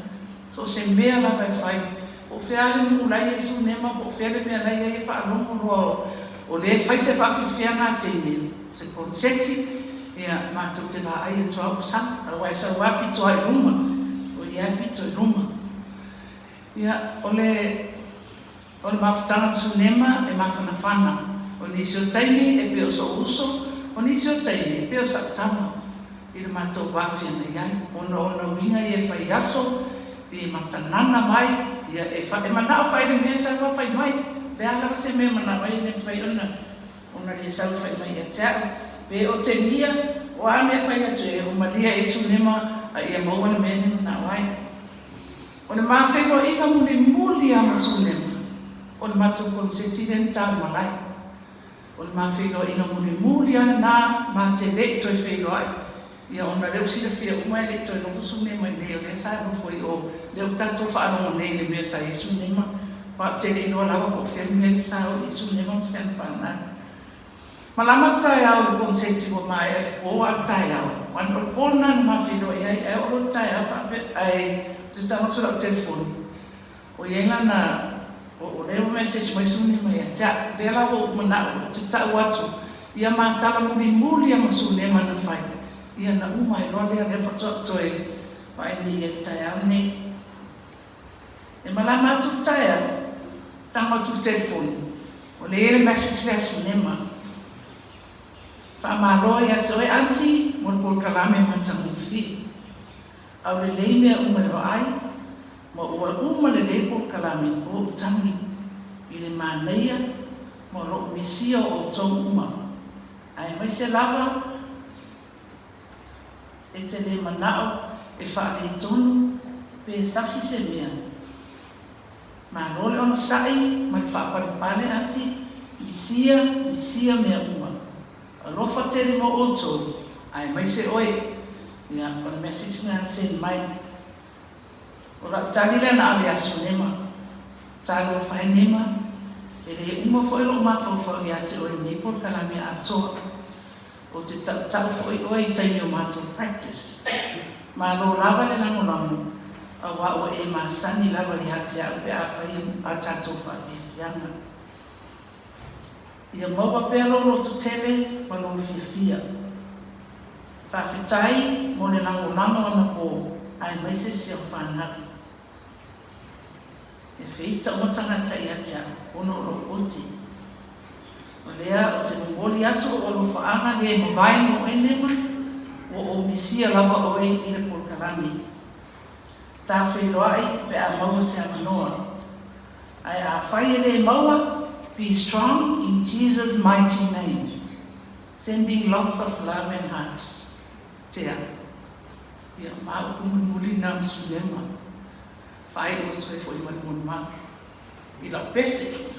So o se mea lava e fai, po o fea le nuu la e i ai Sunema, po o fea le mea la e i ai e faalogo loa o lea e fai se faafiafiaga a teine, se koneseti, ia, matou te vaai atu lava ua sau, aua e sau lava pito lava i luma, o ia e pito i luma. Ia, o le, o le mafutaga ma Sunema e mafanafana. O nisi o taimi e pei o so'u uso, o nisi o taimi e pei o sa'u tama i le matou va feagai ai, ona o ona uiga ia e fai aso, i matanana mai, ia e fa, e mana'o fai le mea e sau a fai mai. O le a lava se mea e mana'o ai e le mafai ona, ona le sau e fai mai ia te a'u. Pe otegia, o a mea e fai atu e o malia e ai Sunema a ia maua le mea e mana'o ai. O le ma feiloaiga mulimuli lava ma Sunema, o le matou koneseti lea na taumalae. O le ma feiloaiga mulimuli lava lena, ma te le i toe feiloai. Ia ona o lea ua silafia uma e le i toe nofo Sunema i inei, o lea sa nofo i o, lea ua tatou faalogo nei i le mea sa i ai Sunema, aua ou te le iloa lava po o fea le mea lea sa o i ai Sunema ma si ana fanau. Malama le taeao i le koneseti ua maea i le po a o le taeao, o le po lena na ma feiloai ai, ae oo loa i le taeao faapea, ae ou te tago atu i lau telefoni, o i ai lana, o lea ua message mai Sunema ia te au. Lea la ua ou manao ou te tau atu ia ma tala mulimuli lava ma Sunema na fai, ia na uma ai loa lea, lea faatoa ou toe vaai nei i ai i le taeao lenei. E malama atu le taeao, tago atu i le telefoni, o lea e i ai le message lea a Sunema. Faamalo ia te oe aunty mo le polokalame matagofie. Aulelei mea uma e vaai, ma ua uma lelei le polokalame o ou tagi i le manaia ma lou misia o outou uma, aemaise lava E te le manao e faaletonu pe sasi se mea. Malo le onosai ma le faapalepale aunty, misia, misia mea uma. Alofa tele mo outou, aemaise oe. Ia, o le message lena na send mai. O lau tali lea na ave ia Sunema. Talofa e Nema, e le uma foi lou mafaufau ia te oe i lenei polokalame atoa. Ou te tautau foi oe i taimi o matou practice. Malo lava le lagolago, aua ua e masani lava ia te au pe a fai a tatou faafiafiaga. Ia maua pea lou loto tele ma lou fiafia. Faafetai mo le lagolago anapo aemaise si au fanau. E feita uma tagata ia te au ona o lou oti. O lea ou te momoli atu o alofaaga le mavae mo oe Nema, ua ou misia lava oe i le polokalame. Ta feiloai pe a maua se avanoa. Ae afai e le maua, be strong in Jesus mighty name. Sending lots of love and hugs. Tea. Ia, ma upu mulimuli na ma Sulema. Faaiu atu ai foi ma le molimau i lau pese.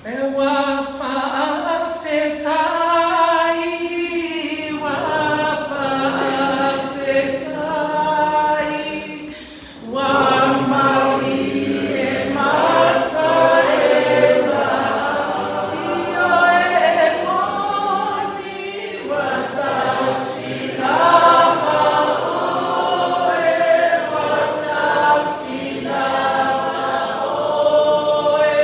E ua faafetai, ua faafetai, ua malie mata e io e moni, ua tasi lava oe, ua tasi lava oe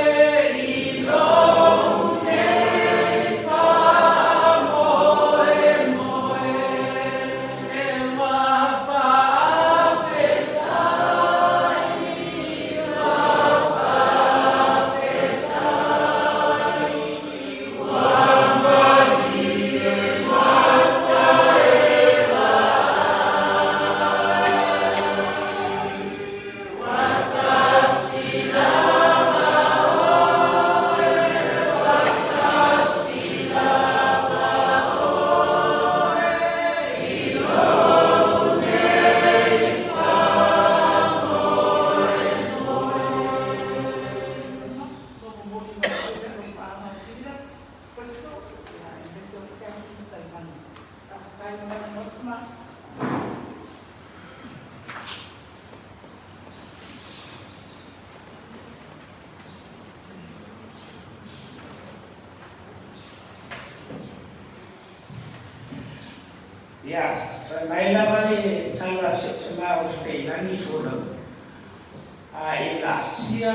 i lou nei faamoemoe, e ua faafetai, ua faafetai, ua malie mata e Ia, fai mai lava le tala a si ou tama o Fetailagi folau, a e laasia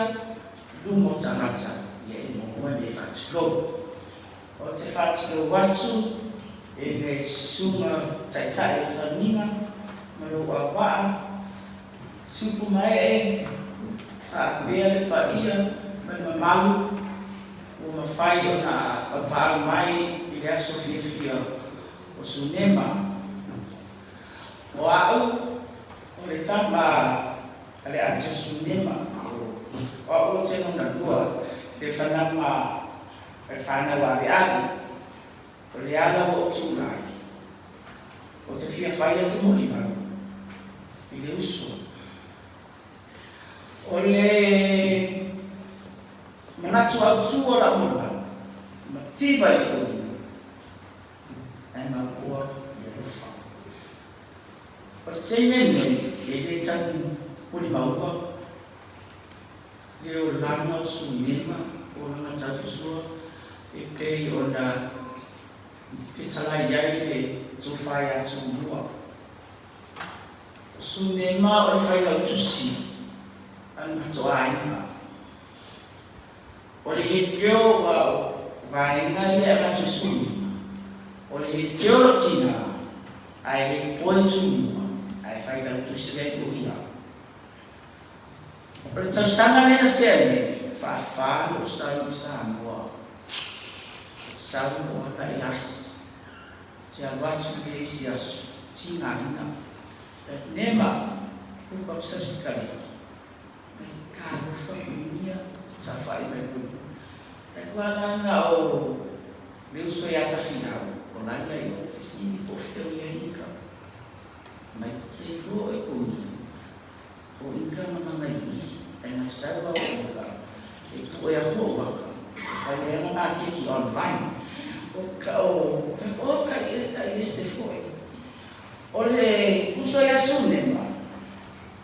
luma o tagata, ia e maua le faatulou. Ou te faatulou atu i le Susuga Taitai o Sauniga ma lou auvaa, Tupu ma ee, faapea le paia ma le mamalu ua mafai ona aupaau mai i le aso fiafia o Sunema. O a'u o le tama a le ati o Sunema, o a'u o te lona lua le fanama a le fanau aleale, o le ala ua ou tulai, ou te fia faia se molimau i le uso. O le manatu autu o lau molimau, mativa i foliga, ae mauoa i alofa. O le teine lenei, e le tau molimauua le olaga o Sunema o lana tautua e pei ona fetalai ai le tofa ia Tumua. O Sunema o le failautusi a le matoaiga. O le hekeo ua vaega ia e avatu e Sunema, o le hekeo lo tina ae he poe Tumua ae failautusi ai o ia. O le tausaga lea na tea nei, faafa lou sau i Samoa. Ou sau ma ou ala i asi. Ou te alu atu i le isi aso, tigaina. But nema, ke ku kau sau sikaleki. Nai talofa kuinia, tafai mai koe. Nai kua ala na o le uso ia Tawhiao, o la ia i ofisi i po whio ia ika. Mai ke loa e kuinia. O inka ma mana i i, e ngai sau au inka, e puʻe aku o waka, e fai ai ana nā keki online. O ka, o, o ka i, ka i ese foi. O le uso ia Sunema,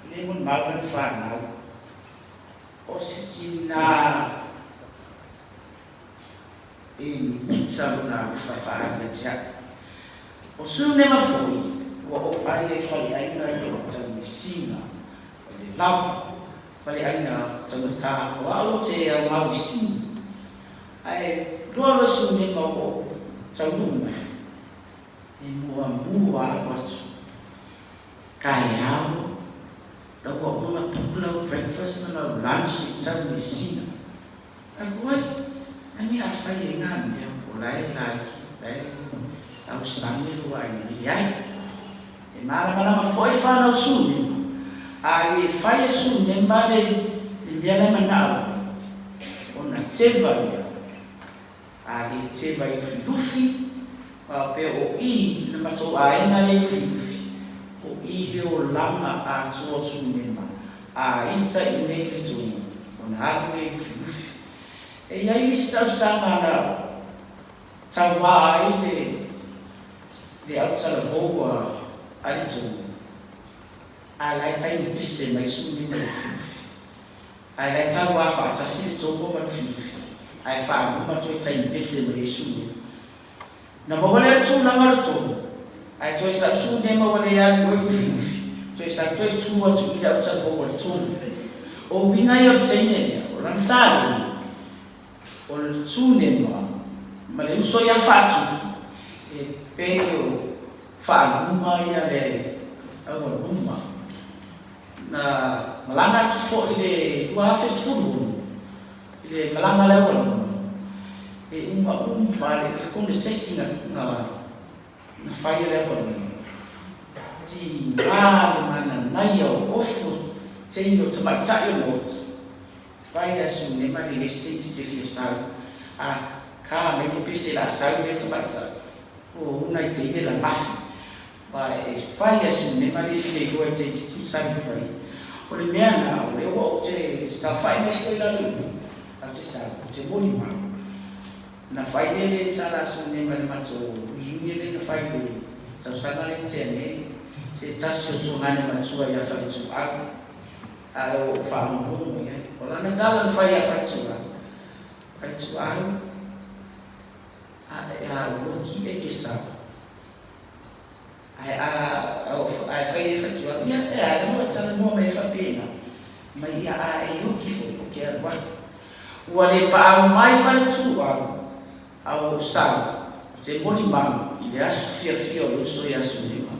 le mon mau le whanau, o se tina e mita lona alofa e whaari ia te au. O Sunema foi, ua ou ai ai faleaiga i o Taumisina, o le lava, faleaiga taugata o au te au mau i sini. Ae loa loa Sunema ua ou taunuu mai, e muamua alu atu. Taeao, lau ua uma ona book lau breakfast ma lau lunch i Taumisina. Ai, ai, Ia afai ai ngā mea o la e laiki, la e tausami lou aiga, e leai. E malamalama foi le fanau Sunema, a le fai e Sunema le mea la e manao ai, ona teva lea, a le teva i Lufilufi, faapea o i le matou aiga lea i Lufilufi, o i le olaga atoa o Sunema, a ita i inei le tonu, ona alu lea i Lufilufi. E i ai le isi tausaga na tauā ai le le autalavou a a le Tonu, a la e taimi pese mai sui nei ma Lufilufi. Ae la e tauā faatasi le Togo ma Lufilufi, ae faaluma toe taimi pese mai ai sui nei. Na maua lea le tulaga o le Togo, ae toe sau sui nei ma ua le alu oi Lufilufi, toe sau toe tu atu i le autalavou a le Togo. O uiga ia o le teine lea, o lana taleni, O le Tunema ma le uso ia Faatupu e pei o faaluma ia le aualuma. Na malaga atu foi i le 2016 i le malaga a le aualuma, e umauma le koneseti na fai e le aualuma. Tiga le mananaia o ofu teine o tamaitai o le Maota. Fai a Sunema le estate te fia sau, a ka mai le pese la sau lea tamaitai o una i teine lalafi. Ba e fai a Sunema le fia iloa i teine ti sau mai. O le mea na o lea ua ou te saofai mai foi lalo i o, au te sau, ou te molimau. Na fai lea le tala a Sunema i le matou reunion lea na fai i le tausaga lea na tea nei, se tasi o tuagane matua ia Faletuau. Ae ua ou faalogologo i ai. O lana tala na fai ia Faituau, Faituau, a e a uoki e ke sau. Ae a ae fai e Faituau, ia e a le moe talanoa mai e faapena, mai ia a e ioki foi o ke alu aku. Ua le paau mai Faletuau, a ua ou sau, ou te molimau i le aso fiafia o le uso ia Sunema.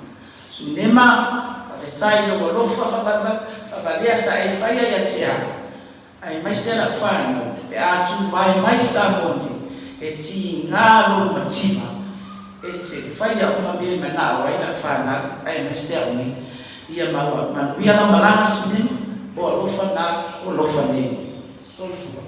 Sunema, faafetai i lou alofa faavalea sa e faia ia te au, aemaise lau whanau, pe a tuvae mai Samoa nei, e tīngā lou mativa, e te faia uma mea e manao ai lau whanau, aemaise au nei. Ia maua manuia lau malaga Sunema, o alofa na, o alofa nei. Soifua.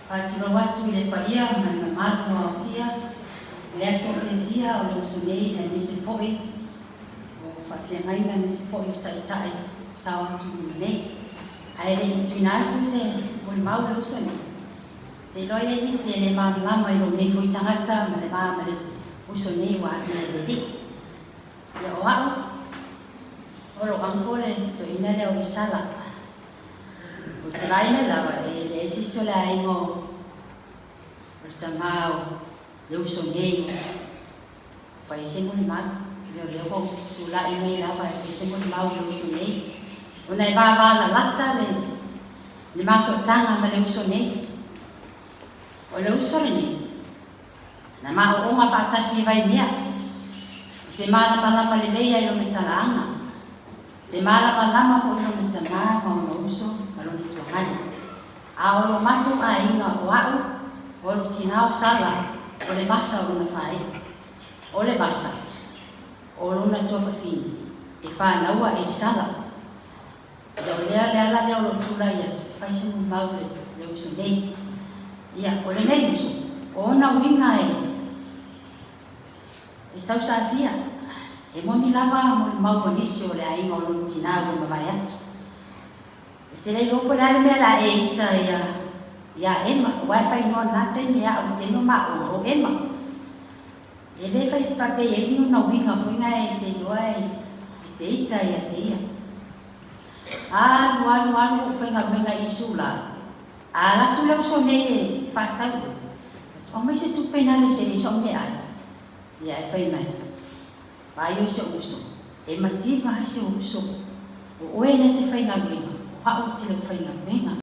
Faatulou atu i le paia ma le mamalu o aofia i le aso fiafia o le uso nei aemaise foi o faafeagaiga aemaise foi o taitai o sao atu i luga nei. Ae le i tuuina atu se molimau i le uso nei, ou te iloa e i ai nisi e le malamalama i lou nei foi tagata ma le va ma le uso nei ua afia i le alii. Ia o a'u, o lou uncle le toeaina lea o Isala. Ou te vaai mai lava e leai se isi o le aiga o le tama o le uso nei o Fai ai se molimau. Ia o lea ua ou tulai mai lava e fai se molimau i le uso nei, ona e vavalalata le le masotaga ma le uso nei. O le uso lenei, na maooga faatasi i Vaimea. Ou te malamalama lelei ai i lona talaaga. Ou te malamalama foi i lona tama ma ona uso ma lona tuagana. A o lo matou aiga o a'u, o lou tinā o Sala, o le vasa o lona faai'a. O le vasa o lona tuafafine, e fanau a Elisala. Ia o lea le ala lea o lou tulai atu e fai se molimau i le uso nei. Ia, o lenei uso, o ona uiga e, e tausafia, e moni lava molimau a nisi o le aiga o lona tinā ua mavae atu. E te le iloa po o le a le mea o le a e ita ia iā Ema, aua e fai noa lena taimi e a'u i taimi o maʻoga, o Ema. E le fai pape i ai ni ona uiga foi na e te iloa e te ita ia te ia. Alu, alu, alu ou faigaluega i Isu la, a ala atu le uso nei e faatau oe, aumai se tupe nale se i sa'u meaai. Ia ae fai mai. Vaai oe si ou uso, e mativa lava si ou uso, o oe lea e te faigaluega, o paupau tele o faigaluega.